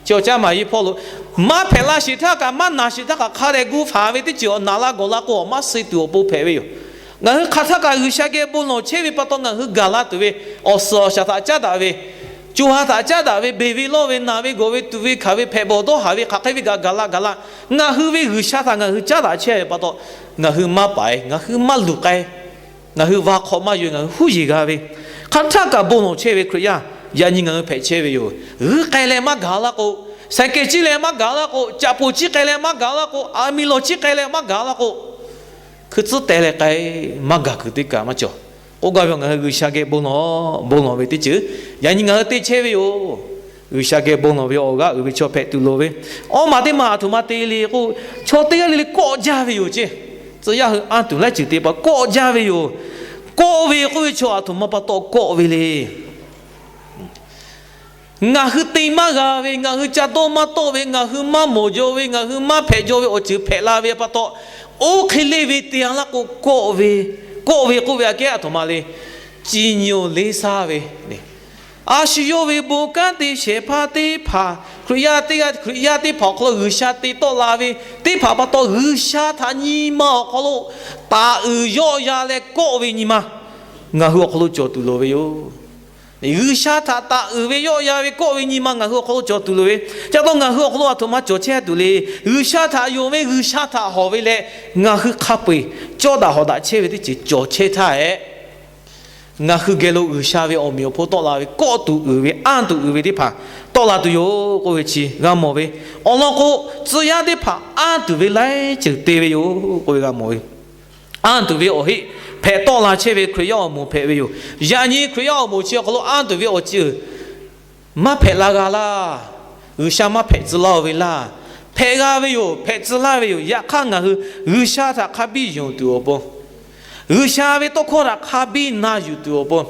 chi awˬ caˇ maˍ yi hpawˇ lo maˇ hpehꞈ la sheˍ htaˇ kaꞈ, maˇ naˬ sheˍ htaˇ kaꞈ, hk'a dehꞈ gu faˍ ve teˇ ceuˬ awˬ naˍ la gawˬ la k'o awˬ maˇ suh tuˬ awˬ pon hpehꞈ ve yoˬ. Ngaˬ hui hk'aˬ htaˆ kaꞈ G'uiˬsha geh bon lawˬ chehˇ ve pa taw ngaˬ hui gaˬ la tuˬ ve, awˬ suhˍ awˬ shaˍ htaꞈ caˉ daꞈ ve, co ha htaꞈ caˉ daꞈ ve, beˬ ve lawˇ ve, naˬ ve gawˬ ve, tuꞈ ve hkanˍ ve, hpehꞈ bawˬ dawˇ haˍ ve, hk'aˬ hk'e ve kaꞈ gaˬ la gaˬ la, ngaˬ hui ve G'uiˬsha htaꞈ ngaˬ hui caˉ daꞈ chehˇ ve pa taw, ngaˬ hui maˇ paiˍ, ngaˬ hui maˇ luˬ k'ai, ngaˬ hui va hk'awꞈ maˇ yoˬ, ngaˬ hui huˉ yeˬ g'a ve, hk'aˬ htaˆ kaꞈ bon lawˬ chehˇ ve Hkriꞈ yaˇ yaꞈ nyi ngaˬ hui hpehꞈ chehˇ ve yoˬ. G'uiˇ k'ai leh maˇ gaˬ la k'o, Saiˍ kehˍ ciˇ leh maˇ gaˬ laˇ k'o, caꞈ poˍ ciˇ k'ai leh maˇ gaˬ laˇ k'o, aˬ miˍ lawˬ ciˇ k'ai leh maˇ gaˬ laˇ k'o, hkui tcuhˉ teh leh k'ai, maˇ gaˬ kuiˬ teˇ kaꞈ maˇ cawˬ. K'oˆ gaˇ ve, ngaˬ hui G'uiˬsha geh bon lawˬ, bon lawˬ ve teˇ ceuˬ yaꞈ nyi ngaˬ hui te chehˇ ve yoˬ. G'uiˬsha geh bon lawˬ ve awˬ g'aˇ uiˍ ve chaw hpehꞈ tuˬ loˍ ve. Awˇ maˬ teˇ maˬ aˬ htoꞈ ma te le k'o, chaw teˇ g'aˇ le le kawˆ jaˇ ve yoˬ ceˇ. Tcuh yaˇ hui anˇ tuˬ laiˉ ceuˬ te pa kawˆ jaˇ ve yoˬ. Kawˆ ve k'oˆ ve chaw aˬ htoꞈ ma pa taw kawˆ ve le. Ngaˬ hui te maˇ g'a ve, ngaˬ hui ca dawˇ maˇ tawˆ ve, ngaˬ hui maˇ mawˬ jaw ve, ngaˬ hui maˇ hpehꞈ jaw ve awˬ ceuˬ hpehꞈ la ve pa taw, oˇ hk'e le ve te a laˇ k'o, kawˆ ve, kawˆ ve k'oˆ ve aꞈ kehˉ aˬ htoꞈ ma le, ကြည်ညိုလေးစား ve le. A shu yawˇ ve bon kanˉ te shehˍ hpaˇ teˇ hpaˍ, Hkriꞈ yaˇ teˇ g'aˇ Hkriꞈ yaˇ teˇ hpaˍ awˬ hk'aw lo G'uiˬsha te tawˆ la ve teˇ hpaˍ pa taw, G'uiˬsha htaꞈ nyi ma awˬ hk'aw lo taˍ uiˍ yawˆ ya leh kawˆ ve nyi ma ngaˬ hui awˬ hk'aw lo cawˬ tuˬ loˍ ve yoˬ. G'uiˬsha htaꞈ taˍ uiˍ ve yawˆ ya ve kawˆ ve nyi ma ngaˬ hui awˬ hk'aw lo cawˬ tuˬ loˍ ve. Ca taw ngaˬ hui awˬ hk'aw lo aˬ htoꞈ ma cawˬ chehˇ tuˬ le. G'uiˬsha htaꞈ yonˍ ve, G'uiˬsha htaꞈ hawˬ ve leh, ngaˬ hui hk'a peu-eˬ cawˇ daꞈ hawˬ daꞈ chehˇ ve teˇ ceuˬ cawˬ chehˇ htaˇ hehꞈ, ngaˬ hui geh lo G'uiˬsha ve awˬ meꞈ awˬ hponˇ tawˆ la ve kawˆ tuˬ uiˍ ve, anˇ tuˬ uiˍ ve teˇ hpaˍ tawˆ la tuˬ yoˬ k'oˆ ve chi g'a mawˬ ve. Awˬ lawn k'o, tcuh yaˇ teˇ hpaˍ anˇ tuˬ ve laiˉ ceuˬ te ve yoˬ k'oˆ ve g'a mawˬ ve. Anˇ tuˬ ve awˬ heˆ hpehꞈ tawˆ la chehˇ ve Hkriꞈ yaˇ awˬ moˍ hpehꞈ ve yoˬ. Yaꞈ nyi Hkriꞈ yaˇ awˬ moˍ chi awˬ hk'aw lo anˇ tuˬ ve awˬ ceuˬ maˇ hpehꞈ la g'a laˇ. G'uiˬsha maˇ hpehꞈ tcuh laˇ-oˬ ve laˇ. Hpehꞈ g'a ve yoˬ. Hpehꞈ tcuh laˇ ve yoˬ. Yaꞈ hk'aˇ, ngaˬ hui G'uiˬsha htaꞈ hk'a biˇ yonˍ tuˬ awˬ pon, G'uiˬsha ve tawˇ hkawˇ htaꞈ hk'a biˇ na yuˬ tuˬ awˬ pon,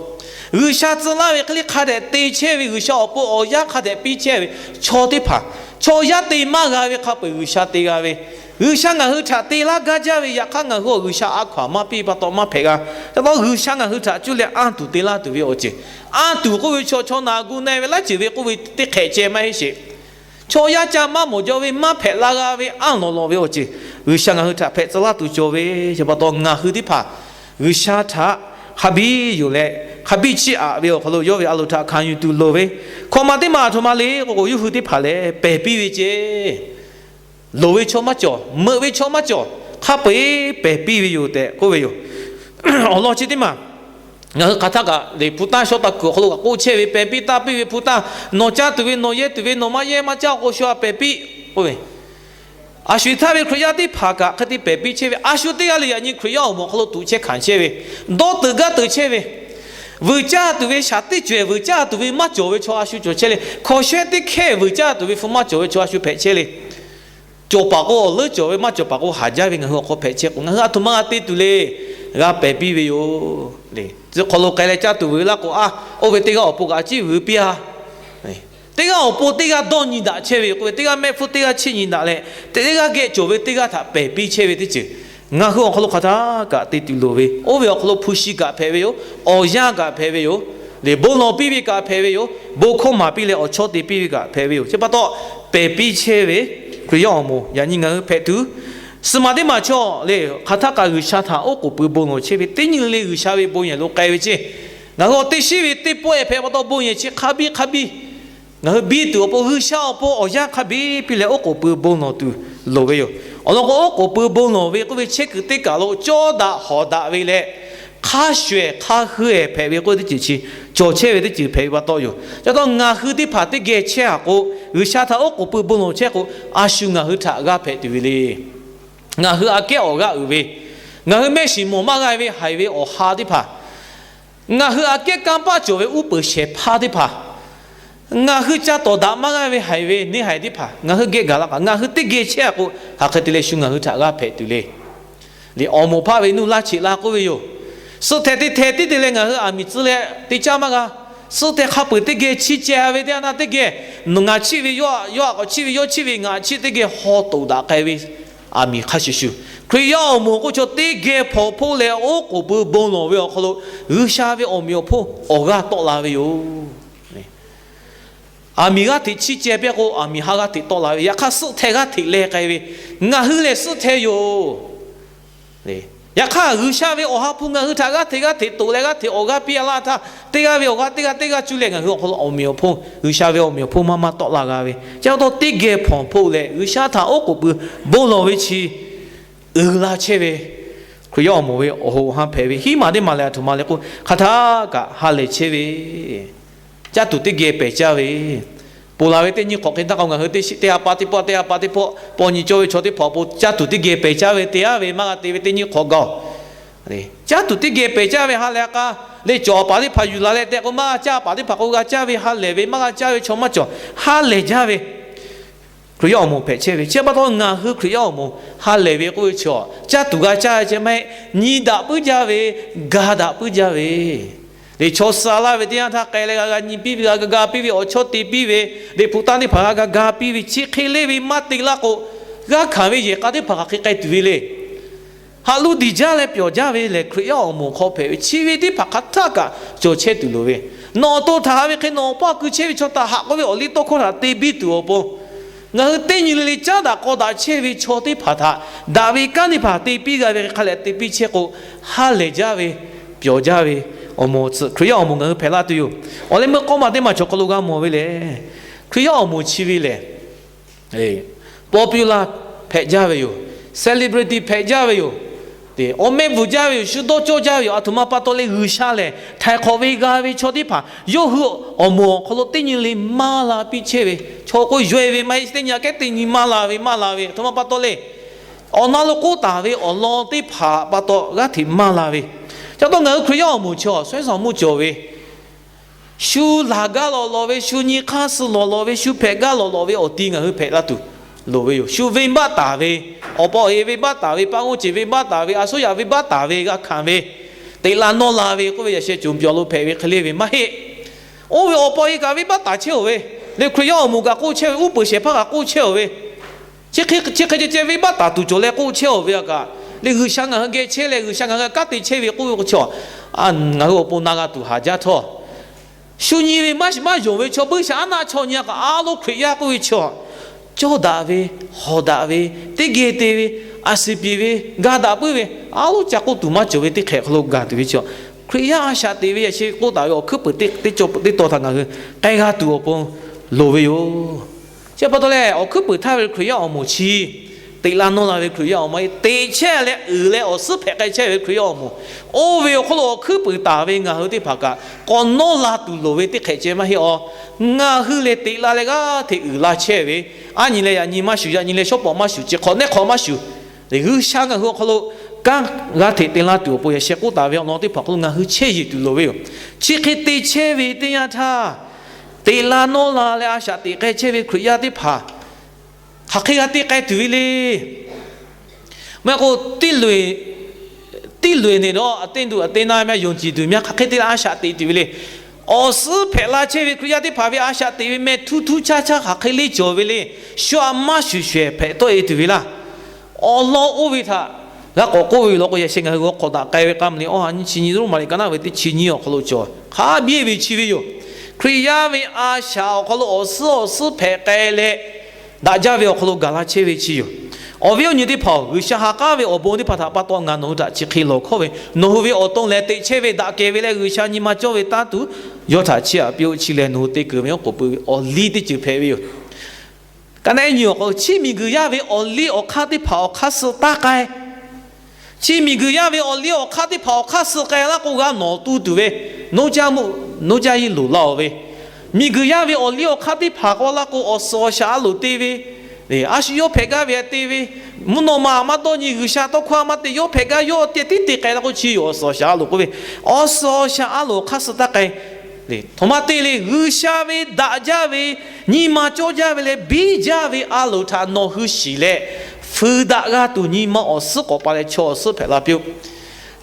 G'uiˬsha tcuh laˇ ve hk'e le hk'a dehꞈ te chehˇ ve, G'uiˬsha awˬ pon awˬ yanˇ hk'a dehꞈ piˇ chehˇ ve chaw teˇ hpaˍ, chaw yaˇ te maˇ g'a ve hk'a peu-eˬ G'uiˬsha te g'a ve, G'uiˬsha ngaˬ hui htaꞈ te laˇ gaˇ jaˇ ve, yaꞈ hk'aˇ ngaˬ hui awˬ G'uiˬsha a hkaw-anˬ maˇ piˇ pa taw maˇ hpehꞈ g'a. Ca taw G'uiˬsha ngaˬ hui htaꞈ cuˇ leh anˇ tuˬ te laˇ tuˬ ve awˬ ceuˬ, anˇ tuˬ k'oˆ ve chaw, chaw na gu na ve laiˉ ceuˬ ve k'oˆ ve teˇ hk'ehꞈ ceh maˇ heˆ sheˍ. Chaw yaˇ ca maˇ mawˬ jaw ve, maˇ hpehꞈ la g'a ve, anˇ lawˬ lawˬ ve awˬ ceuˬ G'uiˬsha ngaˬ hui htaꞈ hpehꞈ tcuh laˇ tuˬ cawˬ ve, chi pa taw ngaˬ hui teˇ hpaˍ G'uiˬsha htaꞈ hk'a biˇ yonˍ leh, hk'a biˇ chiˇ aꞈ ve awˬ hk'aw lo yawˇ ve a loˍ htaꞈ hkanˍ yuˬ tuˬ loˍ ve. Hkawꞈ maˬ teˇ maˬ aˬ htoꞈ ma le k'o k'o, yawˇ hui teˇ hpaˍ lehˬ pehˬ piˇ ve ceˇ. Loˍ ve chaw maˇ cawˬ, meuꞈ ve chaw maˇ cawˬ, hk'a peu-eˬ pehˬ piˇ ve yoˬ tehꞈ k'oˆ ve yoˬ. Awˬ lawn chi teˇ maˬ ngaˬ hui hk'aˬ htaˇ kaꞈ le hpu tanˇ shaw taˇ kuiˬ awˬ hk'aw lo kaꞈ k'oˆ chehˇ ve, pehˬ piˇ taˇ piˇ ve hpu tanˇ, nawˬ caˇ tuˬ ve nawˬ yehˇ tuˬ ve, nawˬ maˇ yehˇ maˇ caˇ k'o, shu a pehˬ piˇ k'oˆ ve. A shu htaˇ ve Hkriꞈ yaˇ teˇ hpaˍ kaꞈ hk'e te pehˬ piˇ chehˇ ve, a shu teˇ g'aˇ le yaꞈ nyi Hkriꞈ yaˇ awˬ moˍ awˬ hk'aw lo tuꞈ chehˇ hkanˍ chehˇ ve, dawˇ teuꞈ gaˇ teuꞈ chehˇ ve, vuiˬ caˇ tuˬ ve shaˍ teˇ cawehˬ vuiˬ caˇ tuˬ ve maˇ cawˬ ve chaw a shu cawˬ chehˇ le. Hkawnˍ shehˇ teˇ hkehˇ vuiˬ caˇ tuˬ ve hpu maˇ cawˬ ve chaw a shu hpehꞈ chehˇ le. Cawˬ paˍ k'o awˬ leuˉ cawˬ ve, maˇ cawˬ paˍ k'o haˍ jaˇ ve ngaˬ hui awˬ hk'aw hpehꞈ chehˇ k'o, ngaˬ hui a htoꞈ ma g'a te tuˬ le. G'a pehˬ piˇ ve yoˬ le. Tcuh hk'aw lo k'ai leh caˇ tuˬ vuiˬ laˇ k'o, a, oˇ ve teˇ g'aˇ awˬ pon kaꞈ a ciˉ vuiˬ piˇ a. Teˇ g'aˇ awˬ pon teˇ g'aˇ dawˇ nyi daꞈ chehˇ ve k'oˆ ve, teˇ g'aˇ mehˆ hpfuhˇ teˇ g'aˇ chiˇ nyi daꞈ leh, teˇ g'aˇ geh cawˬ ve teˇ g'aˇ htaꞈ pehˬ piˇ chehˇ ve teˇ ceuˬ ngaˬ hui awˬ hk'aw lo hk'aˬ htaˇ kaꞈ te tuˬ loˍ ve. Oˇ ve awˬ hk'aw lo hpu shi kaꞈ hpehꞈ ve yoˬ. Awˬ yanˇ kaꞈ hpehꞈ ve yoˬ. Lehˬ bon lawˬ piˇ ve kaꞈ hpehꞈ ve yoˬ. Bon hkawˇ maˍ piˇ leh awˬ chawˇ te piˇ ve kaꞈ hpehꞈ ve yoˬ. Chi pa taw, pehˬ piˇ chehˇ ve Hkriꞈ yaˇ awˬ moˍ yaꞈ nyi ngaˬ hui hpehꞈ tuˬ, suhˍ maˬ teˇ maˬ chaw le hk'aˬ htaˇ kaꞈ G'uiˬsha htaꞈ oˉ k'oˍ pui bon lawˬ chehˇ ve teˇ nyi le le G'uiˬsha ve bon yehˬ lo k'ai ve ceˇ. Ngaˬ hui awˬ teˇ shiˉ ve teˇ pawˆ-ehˍ hpehꞈ pa taw bon yehˬ chi hk'a biˇ hk'a biˇ ngaˬ hui biˇ tuˬ awˬ pon, G'uiˬsha awˬ pon awˬ yanˇ hk'a biˇ piˇ leh oˉ k'oˍ pui bon lawˬ tuˬ loˍ ve yoˬ. Awˬ lawn k'o, oˉ k'oˍ pui bon lawˬ ve k'oˆ ve chehˇ kuiˬ teˇ kaˬ lo cawˇ daꞈ hawˍ daꞈ ve leh, hk'a shuˍ-ehˍ hk'a hui-ehˍ hpehꞈ ve k'oˆ ve teˇ ceuˬ chi cawˬ chehˇ ve teˇ ceuˬ hpehꞈ ve pa taw yoˬ. Ca taw ngaˬ hui teˇ hpaˍ teˇ geh chehˇ-a k'o, G'uiˬsha htaꞈ oˉ k'oˍ pui bon lawˬ chehˇ k'o, a shu ngaˬ hui htaꞈ g'a hpehꞈ tuˬ ve le. Ngaˬ hui aꞈ kehˉ awˬ g'aˇ uiˍ ve, ngaˬ hui mehˆ shiˍ mawˬ maˇ g'a ve haiˬ ve awˬ ha teˇ hpaˍ, ngaˬ hui aꞈ kehˉ kanˇ paˆ cawˬ ve uˉ peunˍ shehˍ hpaˇ teˇ hpaˍ, ngaˬ hui ca tawˍ daꞈ maˇ g'aˇ ve haiˬ ve neˇ haiˬ teˇ hpaˍ ngaˬ hui geh gaˬ la kaꞈ, ngaˬ hui teˇ geh chehˇ-a k'o, hk'aˬ hk'e te leh shu ngaˬ hui htaꞈ g'a hpehꞈ tuˬ le. Liꞈ awˬ moˍ hpaˇ ve nuˇ laˇ cheꞈ la k'oˆ ve yoˬ. Suhˆ hteh teˇ hteh tiˉ te leh ngaˬ hui aˬ miˍ tcuh leh te caˇ maˇ g'a. Suhˆ hteh hk'a peu-eˬ teˇ geh chiˇ ceh ve teˇ g'aˇ na teˇ geh, ngaˬ chiˇ ve yawˇ, yawˇ aꞈ k'awꞈ chiˇ ve yawˇ chiˇ ve ngaˬ chiˇ teˇ geh haw toꞈ daꞈ k'ai ve aˬ miˍ hk'a shuˍ shuˍ, Hkriꞈ yaˇ awˬ moˍ k'oˆ chaw teˇ geh hpawnˬ hpoˆ leh oˉ k'oˍ pui bon lawˬ ve awˬ hk'aw lo G'uiˬsha ve awˬ meꞈ awˬ hponˇ awˬ g'aˇ tawˆ la ve yoˬ. Aˬ miˍ g'aˇ hteꞈ chiˇ ceh pehˇ k'o, aˬ miˍ ha g'aˇ hteꞈ tawˆ la ve, yaꞈ hk'aˇ suhˆ hteh g'aˇ hteꞈ leh k'ai ve, ngaˬ hui lehˬ suhˆ hteh yoˬ. Yaꞈ hk'aˇ, G'uiˬsha ve awˬ ha hpu ngaˬ hui htaꞈ g'aˇ hteꞈ g'aˇ hteꞈ toꞈ leh g'aˇ hteꞈ awˬ g'aˇ piˇ-a laˇ htaˇ, teˇ g'aˇ ve awˬ g'aˇ teˇ g'aˇ teˇ g'aˇ cuˇ leh ngaˬ hui awˬ hk'aw lo awˬ meꞈ awˬ hponˇ, G'uiˬsha ve awˬ meꞈ awˬ hponˇ maˇ maˇ tawˆ la g'a ve, chi pa taw teˇ geh hpawnˬ hpoˆ leh G'uiˬsha htaꞈ oˉ k'oˍ pui bon lawˬ ve chi uiˍ la chehˇ ve, Hkriꞈ yaˇ awˬ moˍ ve awˬ hoꞈ ha hpehꞈ ve hiˉ maˬ teˇ maˬ lehˬ aˬ htoꞈ ma le k'o, hk'aˬ htaˇ kaꞈ ha lehˬ chehˇ ve, caˇ tuˬ teˇ geh pehˬ caˇ ve, Ponˬ laˬ ve teˇ nyi hk'awꞈ hk'e htaˇ k'o, ngaˬ hui teˇ shiˆ teˇ ha pa teˇ pawˆ, teˇ ha pa teˇ pawˆ, paw nyi cawˇ ve chaw teˇ hpaˍ awˬ pon caˇ tuˬ teˇ geh pehˬ caˇ ve te aˉ ve maˇ g'a te ve teˇ nyi hk'awꞈ gaˬ-oˬ. Caˇ tuˬ teˇ geh pehˬ caˇ ve ha lehˬ k'a, leh cawˬ paˍ teˇ hpaˍ yuˬ laˬ leh tehꞈ k'o maˇ g'a caˇ, paˍ teˇ hpaˍ k'o g'a caˇ ve ha lehˬ ve maˇ g'a caˇ ve chaw maˇ cawˬ. Ha lehˬ jaˇ ve Hkriꞈ yaˇ awˬ moˍ hpehꞈ chehˇ ve chi pa taw, ngaˬ hui Hkriꞈ yaˇ awˬ moˍ ha lehˬ ve k'oˆ ve chi, caˇ tuˬ g'a caˇ ve ceh maˇ heˆ. Nyi daꞈ puiˉ jaˇ ve, ga daꞈ puiˉ jaˇ ve, leh chaw suh laˇ ve teˇ yanˇ htaˇ k'ai leh g'a g'a nyi piˇ ve, g'a g'a ga piˇ ve, awˬ chawˇ te piˇ ve, leh hpu tanˇ teˇ hpaˍ g'a g'a ga piˇ ve, chi hk'e le ve maˇ te laˇ k'o, g'a hkanˍ ve yehˬ k'a teˇ hpaˍ hk'aˬ hk'e k'ai tuˬ ve le. Haꞈ luˇ diˬ jaˇ leh pyawˬ jaˇ ve lehˬ, Hkriꞈ yaˇ awˬ moˍ hk'aw hpehꞈ ve chi ve teˇ hpaˍ hk'aˬ htaˇ kaꞈ cawˬ chehˇ tuˬ loˍ ve, nawˬ awˬ to htaꞈ haꞈ ve hk'e nawˬ awˬ paˇ keu chehˇ ve chaw htaꞈ haꞈ k'oˆ ve awˬ liˇ tawˇ hkawˇ htaꞈ te biˇ tuˬ awˬ pon, ngaˬ hui teˇ nyi le le caˉ daꞈ k'aw daꞈ chehˇ ve chaw teˇ hpaˍ htaꞈ daꞈ ve kanˉ teˇ hpaˍ te piˇ g'a ve hk'a leh te piˇ chehˇ k'o, ha lehˬ jaˇ ve, pyawˬ jaˇ ve awˬ moˍ awˬ tcuhꞈ Hkriꞈ yaˇ awˬ moˍ ngaˬ hui hpehꞈ laˇ tuˬ yoˬ. Awˬ leh meuˇ k'awˇ ma teˇ maˬ chaw hk'aw lo g'a mawˬ ve lehˬ, Hkriꞈ yaˇ awˬ moˍ chi ve lehˬ, popular hpehꞈ jaˇ ve yoˬ. Celebrity hpehꞈ jaˇ ve yoˬ. Awˬ meh bvuhˬ jaˇ ve yoˬ. Shu dawˇ cawˇ jaˇ ve yoˬ. Aˬ htoꞈ ma pa taw leh G'uiˬsha lehˬ htaiˍ hk'awꞈ ve g'a ve chaw teˇ hpaˍ yawˇ hui awˬ moˍ awˬ hk'aw lo teˇ nyi le maˇ la piˇ chehˇ ve, chaw k'o yaweh ve maˇ heˆ, teˇ nyi aꞈ kehˉ teˇ nyi maˇ la ve maˇ la ve, aˬ htoꞈ ma pa taw leh awˬ na lo k'oˆ taˍ ve awˬ lawn teˇ hpaˍ pa taw g'aˇ hteꞈ maˇ la ve, ca taw ngaˬ hui Hkriꞈ yaˇ awˬ moˍ chi awˬ suhˉ suhˍ mvuhˇ cawˬ ve, shu laˬ gaˇ lawˬ lawˬ ve, shu nyi hk'aˇ suh lawˬ lawˬ ve, shu hpehꞈ gaˇ lawˬ lawˬ ve awˬ ti ngaˬ hui hpehꞈ la tuˬ loˍ ve yoˬ. Shu venˇbaˆ taˍ ve, awˬ pa awˬ e venˇbaˆ taˍ ve, paˇ g'oˇ ceˬ venˇbaˆ taˍ ve, a suˉ yaꞈ venˇbaˆ taˍ ve g'a hkanˍ ve, teꞈ la nawˇ la ve k'oˆ ve yaꞈ sheh coˬ pyawˬ lo hpehꞈ ve hk'e le ve maˇ heˆ. Oˇ ve awˬ pa awˬ e kaꞈ venˇbaˆ taˍ chehˇ-oˬ ve, leh Hkriꞈ yaˇ awˬ moˍ kaꞈ k'oˆ chehˇ ve, uˉ peunˍ shehˍ hpaˇ kaꞈ k'oˆ chehˇ-oˬ ve, chi hk'e chi hk'e ceh ceh venˇbaˆ taˍ tuˬ cawˬ leh k'oˆ chehˇ-oˬ ve a kaꞈ, leh G'uiˬsha ngaˬ hui geh chehˇ leh G'uiˬsha ngaˬ hui kanˉ te chehˇ ve k'oˆ ve k'o chi, ngaˬ hui awˬ pon na g'a tuˬ haˍ jaˇ htawˇ, shu nyi ve maˇ maˇ yonˍ ve chaw buiˇshaˆaˉnaˆ chaw nyi a kaꞈ, a loˉ Hkriꞈ yaˇ k'oˆ ve chi, cawˇ daꞈ ve, hawˍ daꞈ ve, teˇ geh te ve, aˬ shiˍ piˍ ve, ga daꞈ puiˉ ve, a loˉ ca k'oˆ tuˬ maˇ cawˬ ve teˇ hk'ehꞈ hk'aw lo gaˬ tuˬ ve chi, Hkriꞈ yaˇ a shaꞈ teꞈ ve yaꞈ sheh k'oˆ taˍ ve awˬ hkuiˉ puiˍ teˇ cawˇ teˇ taw htaꞈ ngaˬ hui k'ai g'a tuˬ awˬ pon loˍ ve yoˬ. Chi pa taw leh, awˬ hkuiˉ puiˍ htaˇ ve Hkriꞈ yaˇ awˬ moˍ chi, teꞈ la nawˇ la ve Hkriꞈ yaˇ awˬ moˍ, teꞈ chehˇ leh uiˍ leh awˬ suhˉ hpehꞈ k'ai chehˇ ve Hkriꞈ yaˇ awˬ moˍ, oˇ ve awˬ hk'aw lo awˬ hkuiˉ puiˍ taˍ ve ngaˬ hui teˇ hpaˍ kaꞈ k'awꞈ nawˇ la tuˬ loˍ ve teˇ hk'ehꞈ ceh maˇ heˆ. Aˬ, ngaˬ hui lehˬ teꞈ la leh g'aˇ hteꞈ uiˍ la chehˇ ve, aˉ nyi leh yaꞈ nyi maˇ shuˍ, yaꞈ nyi leh shawˉ pawˍ maˇ shuˍ, chi hk'awꞈ nehˉ hk'awꞈ maˇ shuˍ, G'uiˬsha ngaˬ hui awˬ hk'aw lo kanˉ g'aˇ hteꞈ te laˇ tuˬ awˬ pon yaꞈ sheh k'oˆ taˍ ve awˬ lawn teˇ hpaˍ hk'aw lo ngaˬ hui chehˇ yeˬ tuˬ loˍ ve yoˬ. Chi hk'e te chehˇ ve teˇ yanˇ htaˇ, teꞈ la nawˇ la leh a shaꞈ teꞈ k'ai chehˇ ve Hkriꞈ yaˇ teˇ hpaˍ hk'aˬ hk'e g'a te k'ai tuˬ ve le. Maˇ heˆ k'o, tiˇ loꞈ eˬ nehˬ dawˇ a teˇ duˬ a teˇ naˇ maˇ yonˍ ciˍ tuˬ maˇ hk'aˬ hk'e te leh a shaꞈ teꞈ tuˬ ve le. Awˬ suhˉ hpehꞈ la chehˇ ve Hkriꞈ yaˇ teˇ hpaˍ ve a shaꞈ teꞈ ve meh htuˇ htuˇ chaˇ chaˇ hk'aˬ hk'e le cawˬ ve le. Shu aꞈ maˇ shuˍ shuˍ hpehꞈ tawˆ e tuˬ ve laˇ. Awˬ lawn oˇ ve htaꞈ g'a k'awꞈ k'oˆ ve yoˬ law k'o, yaꞈ sheh ngaˬ hui g'aw hk'awꞈ daꞈ k'ai ve k'a mvuh liꞈ awˬ ha nyi chi nyi Roˉmaꞈ liꞈ ka naˆ ve teˇ chi nyi awˬ hk'aw lo cawˬ hk'a biˇ ve chi ve yoˬ. Hkriꞈ yaˇ ve a shaꞈ awˬ hk'aw lo awˬ suhˉ awˬ suhˉ hpehꞈ k'ai leh, daꞈ jaˇ ve awˬ hk'aw lo gaˬ la chehˇ ve chi yoˬ. Awˬ viˉ awˬ nyi teˇ hpaˍ-oˬ, G'uiˬsha ha k'aˉ ve awˬ bon teˇ hpaˍ htaꞈ pa taw ngaˬ nawˬ hui htaꞈ chi hk'e lawˬ hkawˇ ve, nawˬ hui ve awˬ to lehˬ teꞈ chehˇ ve daꞈ kehˬ ve leh G'uiˬsha nyi ma cawˇ ve tanˇ tuˬ yawˇ htaꞈ chiˇ aꞈ piˇ-oˆ. Chi lehˬ nawˬ hui te keunˍ ve awˬ k'oˍ pui ve awˬ liˇ teˇ ceuˬ hpehꞈ ve yoˬ. Ka naˆ ehˉ nyi awˬ hk'aw lo, chi miˬguiˬ yaˇ ve awˬ liˇ awˬ hk'aˇ teˇ hpaˍ awˬ hk'aˇ suh taˇ k'ai. Chi miˬguiˬ yaˇ ve awˬ liˇ awˬ hk'aˇ teˇ hpaˍ awˬ hk'aˇ suh k'ai laˇ k'o, g'a nawˬ tu tuˬ ve, noˇ jaˇ muˆ noˇ jaˇ yeˇ loˍ laˇ-oˬ ve, miˬguiˬ yaˇ ve awˬ liˇ awˬ hk'aˇ teˇ hpaˍ k'aw laˇ k'o, awˬ suhˍ awˬ shaˍ a loˍ te ve, a shu yawˇ hpehꞈ gaˇ ve te ve, mvuhˇ naw ma maˇ dawˇ nyi, G'uiˬsha tawˇ hkawˇ maˇ te, yawˇ hpehꞈ gaˇ yawˇ te tiˉ te k'ai laˇ k'o, chi yoˬ awˬ suhˍ awˬ shaˍ a loˍ k'oˆ ve, awˬ suhˍ awˬ shaˍ a loˍ awˬ hk'aˇ suh taˇ k'ai. Htoꞈ ma te le, G'uiˬsha ve daꞈ jaˇ ve, nyi ma cawˇ jaˇ ve leh biˇ jaˇ ve a loˍ htaꞈ nawˬ hui shiˍ leh, fuiˍ daꞈ g'a tuˬ nyi ma awˬ suhˉ k'awꞈ pa leh chaw awˬ suhˉ hpehꞈ la piˇ-oˆ.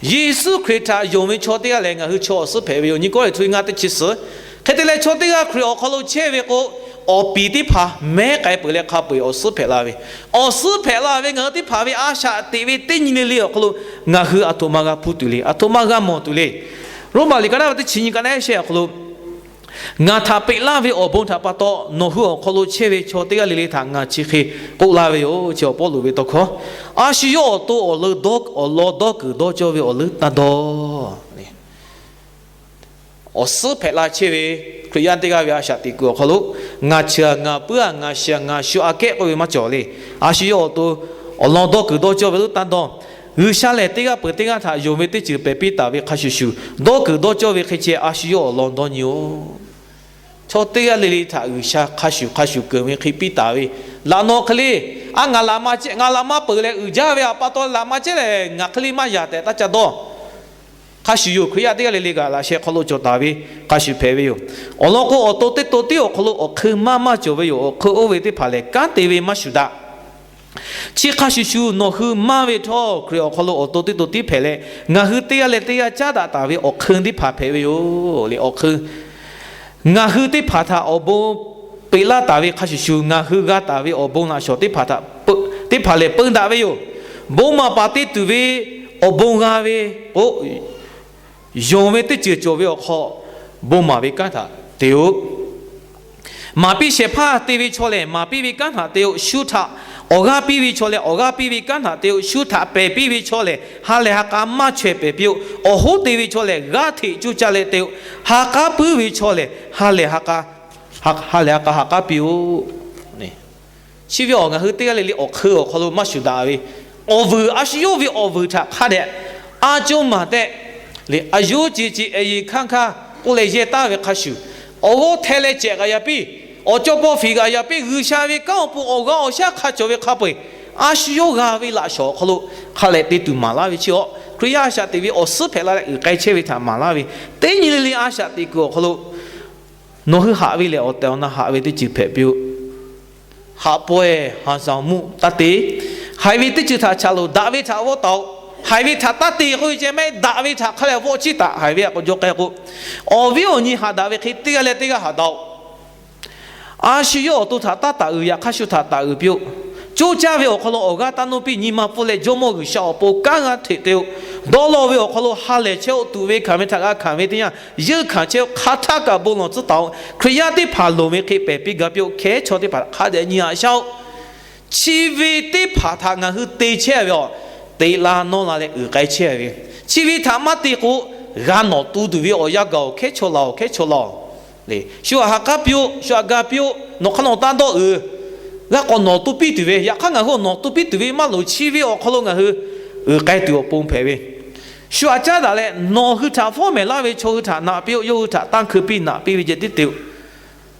Yeˍsuˆ Hkriꞈ htaꞈ yonˍ ve chaw teˇ g'aˇ lehˬ, ngaˬ hui chaw awˬ suhˉ hpehꞈ ve yoˬ. Nyi Kawˇrenˍhtuˆ ngaˇ teˇ chi suhˍ hk'e te leh, chaw teˇ g'aˇ Hkriꞈ awˬ hk'aw lo chehˇ ve k'o, awˬ piˍ teˇ hpaˍ mehˉ k'ai peuˬ leh hk'a peu-eˬ awˬ suhˉ hpehꞈ la ve, awˬ suhˉ hpehꞈ la ve ngaˬ hui teˇ hpaˍ ve a shaꞈ teꞈ ve teˇ nyi le le awˬ hk'aw lo ngaˬ hui aˬ htoꞈ ma g'a hpuˇ tuˬ le, aˬ htoꞈ ma g'a mawˬ tuˬ le. Roˉmaꞈ liꞈ ka naˆ ve teˇ chi nyi ka naˆ ehˉ shehˆ awˬ hk'aw lo, ngaˬ htaꞈ peꞈ laˇ ve awˬ bon htaꞈ pa taw nawˬ hui awˬ hk'aw lo chehˇ ve chaw teˇ g'aˇ le le htaꞈ ngaˬ chi hk'e k'oˆ laˇ ve yoˬ. Chi awˬ Pawˇluꞈ ve tawˇ hkawˇ, a shu yawˇ awˬ to awˬ leuˉ dawˇ, awˬ lawn dawˇ kuiˬ dawˇ cawˇ ve awˬ leuˉ taˇ dawˇ. Awˬ suhˉ hpehꞈ la chehˇ ve Hkriꞈ yaˇ teˇ g'aˇ ve a shaꞈ teꞈ kuiˬ awˬ hk'aw lo, ngaˬ cheuˬ-a, ngaˬ puiˉ-a, ngaˬ shiˍ-a, ngaˬ shu aꞈ kehˉ k'oˆ ve maˇ cawˬ le. A shu yawˇ awˬ to awˬ lawn dawˇ kuiˬ dawˇ cawˇ ve leuˉ taˇ dawˇ. G'uiˬsha lehˬ, teˇ g'aˇ peuˬ teˇ g'aˇ htaꞈ yonˍ ve teˇ ceuˬ pehˬ piˇ taˍ ve hk'a shuˍ shuˍ, dawˇ kuiˬ dawˇ cawˇ ve hk'e ceh a shu yawˇ awˬ lawn dawˇ nyi-oˬ. Chaw teˇ g'aˇ le le htaꞈ G'uiˬsha hk'a shuˍ hk'a shuˍ keunˍ ve hk'e piˇ taˍ ve, laꞈ naw hk'e le, a, ngaˬ laꞈ ma chehˇ, ngaˬ laꞈ ma peuˬ leh uiˍ jaˇ ve a pa taw laꞈ ma chehˇ lehˬ, ngaˬ hk'e le maˇ yaꞈ tehꞈ taˇ ca dawˇ. Hk'a shuˍ yoˬ, Hkriꞈ yaˇ teˇ g'aˇ le le kaꞈ laꞈ sheh hk'aw lo cawˬ taˍ ve hk'a shuˍ hpehꞈ ve yoˬ. Awˬ lawn k'o, awˬ to teˇ to tiˉ awˬ hk'aw lo awˬ hk'eun maˇ maˇ cawˬ ve yoˬ. Awˬ hk'eun oˇ ve teˇ hpaˍ lehˬ, kanˉ te ve maˇ shuˍ daꞈ. Chi hk'a shuˍ shuˍ, nawˬ hui maˇ ve htawˇ, Hkriꞈ awˬ hk'aw lo awˬ to teˇ to tiˉ hpehꞈ leh, ngaˬ hui teˇ g'aˇ leh teˇ g'aˇ caˉ daꞈ taˍ ve awˬ hk'eun teˇ hpaˍ hpehꞈ ve yoˬ le. Awˬ hk'eun ngaˬ hui teˇ hpaˍ htaꞈ awˬ bon peꞈ laˇ taˍ ve hk'a shuˍ shuˍ, ngaˬ hui g'a taˍ ve awˬ bon laꞈ shawˍ teˇ hpaˍ htaꞈ peu-, teˇ hpaˍ lehˬ peun daꞈ ve yoˬ. Bon maˍ paˍ te tuˬ ve awˬ bon g'a ve k'o, yonˍ ve teˇ ceuˬ cawˬ ve awˬ hk'aw, bon maˍ ve kanˉ htaꞈ te-o. Maˍ piˇ shehˍ hpaˇ te ve chaw lehˬ, maˍ piˇ ve kanˉ htaꞈ te-o. Shu htaꞈ awˬ g'aˇ piˇ ve chaw lehˬ, awˬ g'aˇ piˇ ve kanˉ htaꞈ te-o. Shu htaꞈ pehˬ piˇ ve chaw lehˬ, ha lehˬ ha k'a maˇ chaweh pehˬ piˇ-o. Awˬ hoˉ te ve chaw lehˬ, g'aˇ hteꞈ coˇ caˇ leh te-o. Ha k'aˉ puiˉ ve chaw lehˬ, ha lehˬ ha k'a, ha lehˬ ha k'a ha k'aˉ piˇ-o. Chi ve awˬ ngaˬ hui teˇ g'aˇ le le awˬ hk'eun awˬ hk'aw lo maˇ shuˍ daꞈ ve, awˬ vuiˬ, a shu yawˇ ve awˬ vuiˬ htaꞈ hk'a dehꞈ a coˇ maˬ tehꞈ le, a yoˉ ce ce, eˬ yeˬ hkanˇ hkanˇ k'oˆ leh yehˇ taˍ ve hk'a shuˍ, awˬ g'awˇ hte leh cehꞈ g'aꞈ yaꞈ piˇ, awˬ cawˇ pawˇ fiˍ g'aꞈ yaꞈ piˇ, G'uiˬsha ve kanˉ awˬ pon awˬ g'aˇ awˬ shaˉ hk'a cawˬ ve hk'a peu-eˬ, a shu yawˇ g'a ve laꞈ shawˍ awˬ hk'aw lo hk'a leh te tuˬ maˍ laˇ ve chi-a, Hkriꞈ yaˇ a shaꞈ teꞈ ve awˬ suhˉ hpehꞈ la leh uiˍ k'ai chehˇ ve htaꞈ maˍ laˇ ve, teˇ nyi le le a shaꞈ teꞈ kuiˬ awˬ hk'aw lo nawˬ hui haꞈ ve lehˬ, awˬ tehˬ awˬ na haꞈ ve teˇ ceuˬ hpehꞈ piˇ-o. Haꞈ pawehˇ haˍ zaˍ awˬ muˆ taˇ te. Haiˬ ve teˇ ceuˬ htaꞈ chaꞈ loˍ, daꞈ ve htaꞈ vawˇ taˍ-oꞈ. Haiˬ ve htaꞈ taˇ te k'oˆ ve ceh mehˆ, daꞈ ve htaꞈ hk'a leh vawˆ ciˉ taˍ. Haiˬ ve htaꞈ k'awꞈ jaw k'ai k'o, awˬ viˉ awˬ nyi haꞈ daꞈ ve hk'e teˇ g'aˇ leh teˇ g'aˇ haꞈ daꞈ-oꞈ. A shu yawˇ awˬ to htaꞈ taˇ taˍ uiˍ, yaꞈ hk'aˇ shu htaꞈ taˍ uiˍ piˇ-oˆ. Coˇ caˇ ve awˬ hk'aw lo awˬ g'aˇ taˇ nuˇ piˇ, nyi ma pfuhˇ leh Jawˇmawˇ G'uiˬsha awˬ pon kanˉ g'a hteꞈ te-o. Dawˇ law ve awˬ hk'aw lo ha lehˬ chehˇ-oˆ. Tuꞈ ve hkanˍ ve htaꞈ g'a hkanˍ ve teˇ yanˇ, yeunˇ hkanˍ chehˇ-oˆ. Hk'a htaˇ kaꞈ bon lawˬ tcuhˉ taˍ-oꞈ. Hkriꞈ yaˇ teˇ hpaˍ loˍ ve hk'e pehˬ piˇ gaˇ piˇ-oˆ. Hkehˉ chaw teˇ hpaˍ htaꞈ hk'a dehꞈ nyi haꞈ shaˉ-oˆ. Chi ve teˇ hpaˍ htaꞈ ngaˬ hui te chehˇ ve-a, teꞈ la nawˇ la leh uiˍ k'ai chehˇ ve, chi ve htaꞈ maˇ te k'o, g'a nawˬ tu tuˬ ve awˬ yanˇ gaˬ-oˬ. Hkehˉ chaw la-oˬ, hkehˉ chaw la-oˬ le. Shu htaꞈ ha k'aˉ piˇ-oˆ, shu htaꞈ ga piˇ-oˆ. Nawˬ hk'aˇ nawˬ taˇ dawˇ uiˍ. G'a k'awꞈ nawˬ tu piˇ tuˬ ve, yaꞈ hk'aˇ ngaˬ hui nawˬ tu piˇ tuˬ ve maˇ loˍ. Chi ve awˬ hk'aw lo ngaˬ hui uiˍ k'ai tuˬ awˬ pon hpehꞈ ve, shu htaꞈ caˉ daꞈ leh nawˬ hui htaꞈ fawˉ mehˍ laˇ ve chaw hui htaꞈ naꞈ piˇ-oˆ. Yawˇ hui htaꞈ tanˇ hkui piˇ naꞈ piˇ ve ceh tiˉ te-oˆ.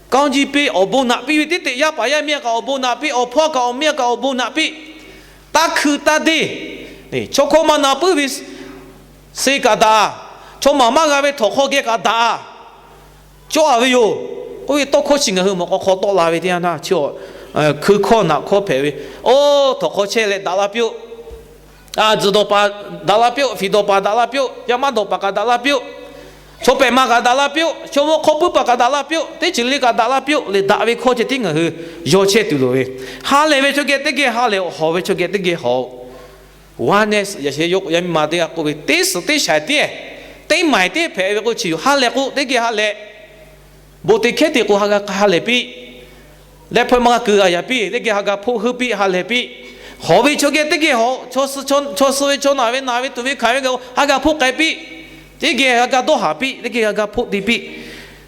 Kanˇ ji piˇ awˬ bon naꞈ piˇ ve tiˉ te. Yaˇ paˍ yaˇ miˇ kaꞈ awˬ bon naꞈ piˇ, awˬ hpawˇ kaꞈ awˬ miˇ kaꞈ awˬ bon naꞈ piˇ. Taˇ hkui taˇ deˇ. Chaw hkawˇ maˇ na puiˉ ve se kaꞈ daꞈ-a. Chaw maˍ maˇ g'a ve htawnˍ hk'aw geh kaꞈ daꞈ-a. Cawˇ-a ve yoˬ. K'oˆ ve tawˇ hkawˇ chi ngaˬ hui mawꞈ k'aw hk'aw tawˆ la ve teˇ yanˇ htaˇ, chi hkui hkawˇ naꞈ hkawˇ hpehꞈ ve, oˇ htawnˍ hk'aw chehˇ leh daꞈ la piˇ-oˆ. Tzuhˬ dawˬ paˍ daꞈ la piˇ-oˆ. Fiˍ dawˬ paˍ daꞈ la piˇ-oˆ. Yaˇ maˇ dawˬ paˍ kaꞈ daꞈ la piˇ-oˆ. Chaw pehꞈ ma kaꞈ daꞈ la piˇ-oˆ. Chaw mawˇ hk'aw puiˉ paˍ kaꞈ daꞈ la piˇ-oˆ. Teˇ ceuˬ le kaꞈ daꞈ la piˇ-oˆ le, daꞈ ve hkawˇ ceh tiˉ ngaˬ hui yaw chehˇ tuˬ loˍ ve. Ha lehˬ ve chaw geh teˇ geh ha lehˬ-oꞈ. Hawˬ ve chaw geh teˇ geh hawˬ-oꞈ. Oneness, yaꞈ sheh yawˇ k'o yaˇ miˇ ma teˇ g'aˇ k'oˆ ve, teˇ suhˍ teˇ shaiˍ tiˉ, teˇ maiˍ tiˉ hpehꞈ ve k'o chi yoˬ. Ha lehˬ k'o teˇ geh ha lehˬ. Bon te hkehˉ te k'o ha g'a ha lehˬ piˇ. Leh hpawˇ maˇ g'a keu g'a yaꞈ piˇ, teˇ geh ha g'a hpoˆ heuˆ piˇ ha lehˬ piˇ. Hawˬ ve chaw geh teˇ geh hawˬ, chaw suh ve chaw naˬ ve naˬ ve tuˬ ve hkanˍ ve geh ha g'a hpoˆ k'ai piˇ. Teˇ geh ha g'a dawˇ haˍ piˇ, teˇ geh ha g'a hpoˆ te piˇ.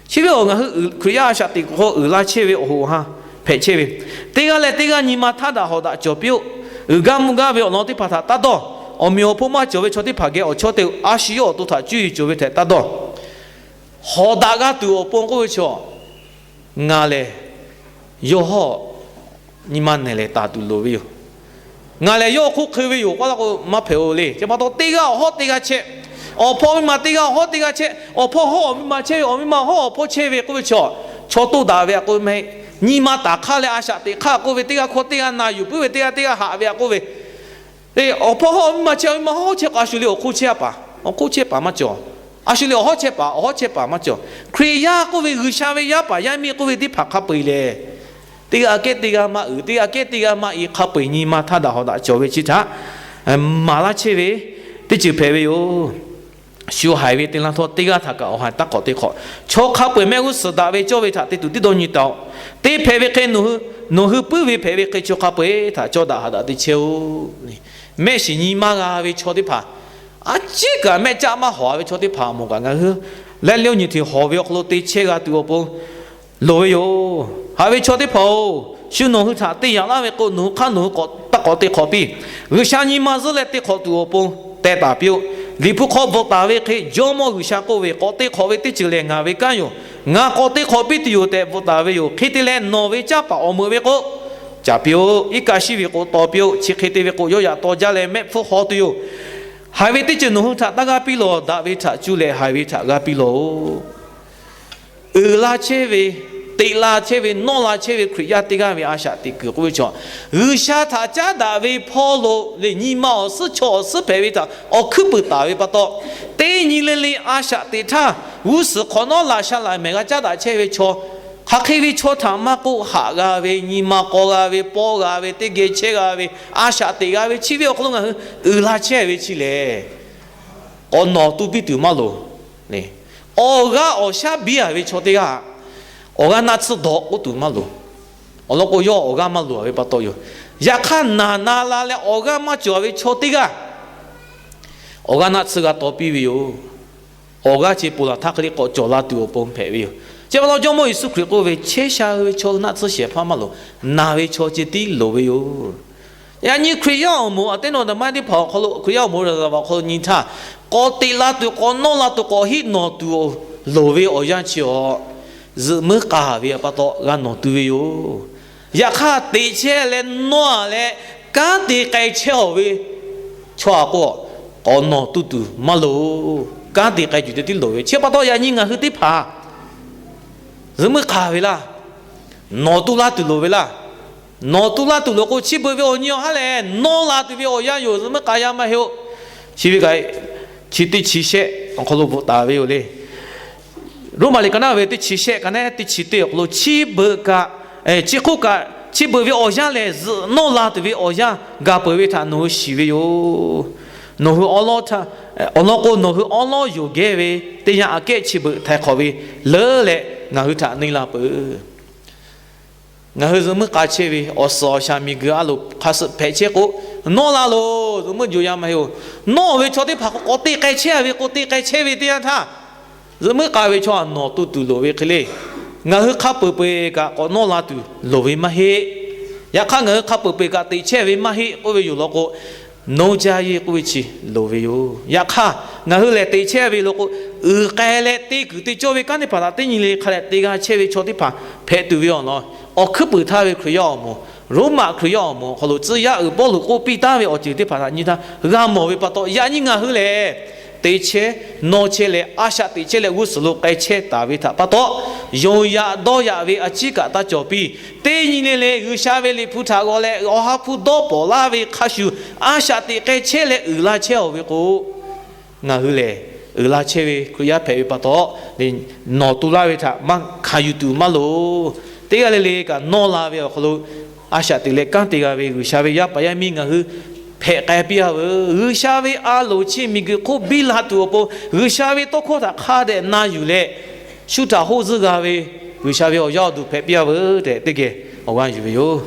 Chi ve awˬ ngaˬ hui Hkriꞈ yaˇ a shaꞈ teꞈ hk'aw uiˍ la chehˇ ve awˬ hoꞈ ha hpehꞈ chehˇ ve, teˇ g'aˇ leh teˇ g'aˇ nyi ma htaˇ daꞈ hawˍ daꞈ cawˬ piˇ-oˆ. Uiˍ gaˇ mvuh gaˇ ve awˬ lawn teˇ hpaˍ htaꞈ taˇ dawˇ. Awˬ meꞈ awˬ hponˇ maˇ cawˬ ve chaw teˇ hpaˍ geh awˬ chawˇ te-o. A shu yawˇ awˬ to htaꞈ cuˇ yiˍ cawˬ ve htaꞈ taˇ dawˇ. Hawˍ daꞈ g'a tuˬ awˬ pon k'oˆ ve chaw, ngaˬ lehˬ yawˇ hawˉ nyi ma nehˬ lehˬ taˍ tuˬ loˍ ve yoˬ. Ngaˬ lehˬ yawˇ hk'oˆ hk'e ve yoˬ k'oˆ la k'o maˇ hpehꞈ-o le. Chi pa taw teˇ g'aˇ awˬ hawˉ teˇ g'aˇ chehˇ. Awˬ hpawˇ miˇ ma teˇ g'aˇ awˬ hawˉ teˇ g'aˇ chehˇ. Awˬ hpawˇ hawˉ awˬ miˇ ma chehˇ ve, awˬ miˇ ma hawˉ awˬ hpawˇ chehˇ ve k'oˆ ve chaw, chaw toˇ daꞈ ve a k'oˆ ve mehˆ. Nyi ma taˍ hk'aˇ leh a shaꞈ teꞈ hk'aˇ k'oˆ ve, teˇ g'aˇ hkawˇ teˇ g'aˇ na yuˬ puiˉ ve, teˇ g'aˇ teˇ g'aˇ haꞈ ve a k'oˆ ve, awˬ hpawˇ hawˉ awˬ miˇ ma chehˇ, awˬ miˇ ma hawˉ chehˇ k'o a shu le awˬ hk'oˆ chehˇ a paˍ, awˬ hk'oˆ chehˇ paˍ maˇ cawˬ. A shu le awˬ hawˉ chehˇ paˍ, awˬ hawˉ chehˇ paˍ maˇ cawˬ. Hkriꞈ yaˇ k'oˆ ve G'uiˬsha ve yaˇ paˍ yaˇ miˇ k'oˆ ve teˇ hpaˍ hk'a peu-eˬ lehˬ, teˇ g'aˇ kehˉ teˇ g'aˇ maˇ uiˍ, teˇ g'aˇ kehˉ teˇ g'aˇ maˇ i hk'a peu-eˬ nyi ma htaˇ daꞈ hawˍ daꞈ cawˬ ve chi htaꞈ maˍ laˇ chehˇ ve teˇ ceuˬ hpehꞈ ve yoˬ. Shu haiˬ ve te laˇ htawˇ, teˇ g'aˇ htaꞈ kaꞈ awˬ ha taˇ k'awꞈ te hk'awꞈ. Chaw hk'a peu-eˬ mehˆ g'uˇ suhˍ daꞈ ve cawˇ ve htaꞈ te tuˬ tiˉ dawˇ nyi taˍ-oꞈ. Te hpehꞈ ve hk'e, nawˬ hui puiˉ ve hpehꞈ ve hk'e chaw hk'a peu-eˬ htaꞈ cawˇ daꞈ ha daꞈ te chehˇ-oˆ. Mehˆ shiˍ nyi maˇ g'a ve chaw teˇ hpaˍ, a ciˉ kaꞈ mehˆ caˆ maˇ hawˍ ve chaw teˇ hpaˍ mawˬ kaꞈ ngaˬ hui leh leh nyi hteꞈ hawˍ ve awˬ hk'aw lo te chehˇ g'a tuˬ awˬ pon loˍ ve yoˬ. Haꞈ ve chaw teˇ hpaˍ-oˬ, shu nawˬ hui htaꞈ te yaꞈ laˇ ve k'o, nawˬ hui hk'aˇ nawˬ hui taˇ k'awꞈ te hk'awꞈ piˇ. G'uiˬsha nyi ma zuhˆ leh te hk'awꞈ tuˬ awˬ pon teh taˍ piˇ-oˆ. Liꞈ hpu hk'aw bvuhꞈ taˍ ve hk'e, Jawˇmawˇ G'uiˬsha k'oˆ ve, k'awꞈ te hk'awꞈ ve teˇ ceuˬ lehˬ ngaˬ ve kanˉ yoˬ. Ngaˬ k'awꞈ te hk'awꞈ piˇ tuˬ yoˬ tehꞈ bvuhꞈ taˍ ve yoˬ. Hk'e te leh, nawˬ ve canˇ paˍ awˬ meuꞈ ve k'o, caˍ piˇ-oˆ. Iˉ kaˆ shiˉ ve k'o, taw piˇ-oˆ. Chi hk'e te ve k'o, yawˇ yaꞈ taw jaˇ leh mehˆ hpfuhˇ haw tuˬ yoˬ. Haiˬ ve teˇ ceuˬ nawˬ hui htaꞈ taˇ g'aˇ piˇ lawˬ. Daꞈ ve htaꞈ cuˇ leh haiˬ ve htaꞈ g'aˇ piˇ lawˬ-oꞈ. Uiˍ la chehˇ ve, teꞈ la chehˇ ve, nawˇ la chehˇ ve Hkriꞈ yaˇ teˇ g'aˇ ve a shaꞈ teꞈ kuiˬ k'oˆ ve chaw, G'uiˬsha htaꞈ caˉ daꞈ ve hpawˇ lo leh nyi ma awˬ suhˉ chaw awˬ suhˉ hpehꞈ ve htaꞈ awˬ hkuiˉ puiˍ taˍ ve pa taw, teˇ nyi le le a shaꞈ teꞈ htaˇ, g'uˇ suhˍ hk'awꞈ nawˉ laꞈ sha laꞈ mehˍ g'a caˉ daꞈ chehˇ ve chaw, hk'aˬ hk'e ve chaw htaꞈ maˇ k'oˆ, haꞈ g'a ve, nyi ma k'aw g'a ve, paw g'a ve, teˇ geh chehˇ g'a ve, a shaꞈ teꞈ g'a ve, chi ve awˬ hk'aw lo ngaˬ hui uiˍ la chehˇ ve chi lehˬ, k'awꞈ nawˬ tu piˇ tuˬ maˇ loˍ. Awˬ g'aˇ awˬ shaˉ biˇ a ve chaw teˇ g'aˇ, awˬ g'aˇ naˆ tsuhˇ dawꞈ k'oˆ tuˬ maˇ loˍ. Awˬ lawn k'o, yawˇ awˬ g'aˇ maˇ loˍ a ve pa taw yoˬ. Yaꞈ hk'aˇ, naˬ na la leh awˬ g'aˇ maˇ cawˬ ve chaw teˇ g'aˇ, awˬ g'aˇ naˆ tsuhˇ g'a taw piˇ ve yoˬ. Awˬ g'aˇ chi ponˬ laˬ htaˇ hk'e le k'awꞈ cawˬ la tuˬ awˬ pon hpehꞈ ve yoˬ. Chi pa taw Jawˇmawˇ Yeˍsuˆ Hkriꞈ k'oˆ ve, Chehˇ sha ve chaw naˆ tsuhˇ shehˍ hpaˇ maˇ loˍ, naˬ ve chaw ceh tiˉ loˍ ve yoˬ. Yaꞈ nyi Hkriꞈ yaˇ awˬ moˍ, a teˇ nawˬ daꞈ maˇ teˇ hpaˍ awˬ hk'aw lo, Hkriꞈ yaˇ awˬ moˍ awˬ hk'aw lo nyi htaˇ, k'awꞈ teꞈ la tuˬ, k'awꞈ nawˇ la tuˬ, k'awꞈ hiˆ nawˬ tuˬ loˍ ve awˬ yanˇ chi awˬ, zuhꞈ muiˉ k'a ve pa taw g'a nawˬ tu ve yoˬ. Yaꞈ hk'aˇ, teꞈ chehˇ leh nawˇ a leh kanˉ te k'ai chehˇ awˬ ve chaw a k'o, k'awꞈ nawˬ tu tuˬ maˇ loˍ. Kanˉ te k'ai tuˬ ceh tiˉ loˍ ve. Chi pa taw yaꞈ nyi ngaˬ hui teˇ hpaˍ zuhꞈ muiˉ k'a ve laˇ. Nawˬ tu laˇ tuˬ loˍ ve laˇ. Nawˬ tu laˇ tuˬ loˍ k'o, chi beuꞈ ve awˬ nyi awˬ haˉ lehˬ, nawˇ la tuˬ ve awˬ yanˇ yoˬ. Zuhꞈ muiˉ k'a yaˇ maˇ heˆ-oˆ. Chi ve kaꞈ, chi teˇ chi shehˆ awˬ hk'aw lo bvuhꞈ taˍ ve yoˬ le. Roˉmaꞈ liꞈ ka naˉ ve teˇ chi shehˆ ka naˉ teˇ chi teˇ awˬ hk'aw lo, chi beuꞈ kaꞈ, chi hk'oˆ kaꞈ, chi beuꞈ ve awˬ yanˇ lehˬ, zuhꞈ nawˇ la tuˬ ve awˬ yanˇ gaˬ peuˬ ve htaꞈ nawˬ hui shiˍ ve yoˬ. Nawˬ hui awˉ lawˉ htaˇ, awˬ lawn k'o, nawˬ hui awˉ lawˉ yoˬ gehˇ ve teˇ yanˇ aꞈ kehˉ chi beuꞈ htaiˍ hk'awꞈ ve leuˉ leh ngaˬ hui htaꞈ neˇ la peuˬ. Ngaˬ hui zuhꞈ muiˉ k'a chehˇ ve awˬ suhˍ awˬ shaˍ miˬguiˬ a loˍ hk'a suhˍ hpehꞈ chehˇ k'o, nawˇ la loˬ, zuhꞈ muiˉ jo yaˇ maˇ heˆ-oˬ. Nawˇ ve chaw teˇ hpaˍ k'o, k'awꞈ te k'ai chehˇ ve k'o, te k'ai chehˇ ve teˇ yanˇ htaˇ, zuhꞈ muiˉ k'a ve chaw nawˬ tu tuˬ loˍ ve hk'e le. Ngaˬ hui hk'a peuˬ peu-eˬ kaꞈ k'awꞈ nawˇ la tuˬ loˍ ve maˇ heˆ. Yaꞈ hk'aˇ, ngaˬ hui hk'a peuˬ peu-eˬ kaꞈ teꞈ chehˇ ve maˇ heˆ k'oˆ ve yoˬ law k'o, nawˇ jaˇ yeˇ k'oˆ ve chi loˍ ve yoˬ. Yaꞈ hk'aˇ, ngaˬ hui lehˬ teꞈ chehˇ ve law k'o, uiˍ k'ai leh te kuiˬ te cawˇ ve kanˉ teˇ hpaˍ htaꞈ teˇ nyi le hk'a dehꞈ te g'a chehˇ ve chaw teˇ hpaˍ hpehꞈ tuˬ ve awˬ lawn, awˬ hkuiˉ puiˍ htaˇ ve Hkriꞈ yaˇ awˬ moˍ, Roˉmaꞈ Hkriꞈ yaˇ awˬ moˍ awˬ hk'aw lo tcuh yaˇ uiˍ Pawˇluꞈ k'oˆ piˇ taˉ ve awˬ ceuˬ teˇ hpaˍ htaꞈ nyi htaˇ g'a mawˬ ve pa taw, yaꞈ nyi ngaˬ hui lehˬ teꞈ chehˇ, nawˇ chehˇ leh, a shaꞈ teꞈ chehˇ leh g'uˇ suhˍ lo k'ai chehˇ taˍ ve htaꞈ pa taw, yonˍ yaꞈ dawˇ yaꞈ ve a ciˉ kaꞈ taˇ cawˬ piˇ. Teˇ nyi le le G'uiˬsha ve Liꞈ hpu htaꞈ g'aw leh awˬ ha hpu dawˇ pawˍ laˇ ve hk'a shuˍ, a shaꞈ teꞈ k'ai chehˇ leh uiˍ la chehˇ-oˬ ve k'o, ngaˬ hui lehˬ uiˍ la chehˇ ve Hkriꞈ yaˇ hpehꞈ ve pa taw, nawˬ tu laˇ ve htaꞈ maˇ hkanˍ yuˬ tuˬ maˇ loˍ. Teˇ g'aˇ le le kaꞈ nawˇ la ve awˬ hk'aw lo a shaꞈ teꞈ leh kanˉ te g'a ve G'uiˬsha ve yaˇ paˍ yaˇ miˇ ngaˬ hui hpehꞈ k'ai piˇ-a veuˬ. G'uiˬsha ve a loˍ chi miˬguiˬ hk'oˆ biˇ la tuˬ awˬ pon, G'uiˬsha ve tawˇ hkawˇ htaꞈ hk'a dehꞈ na yuˬ leh, shu htaꞈ hoˆ zuhˆ g'a ve G'uiˬsha ve awˬ yaˇ awˬ duˬ hpehꞈ piˇ-a veuˬ tehꞈ teˇ geh awˬ g'aˇ yuˬ ve yoˬ.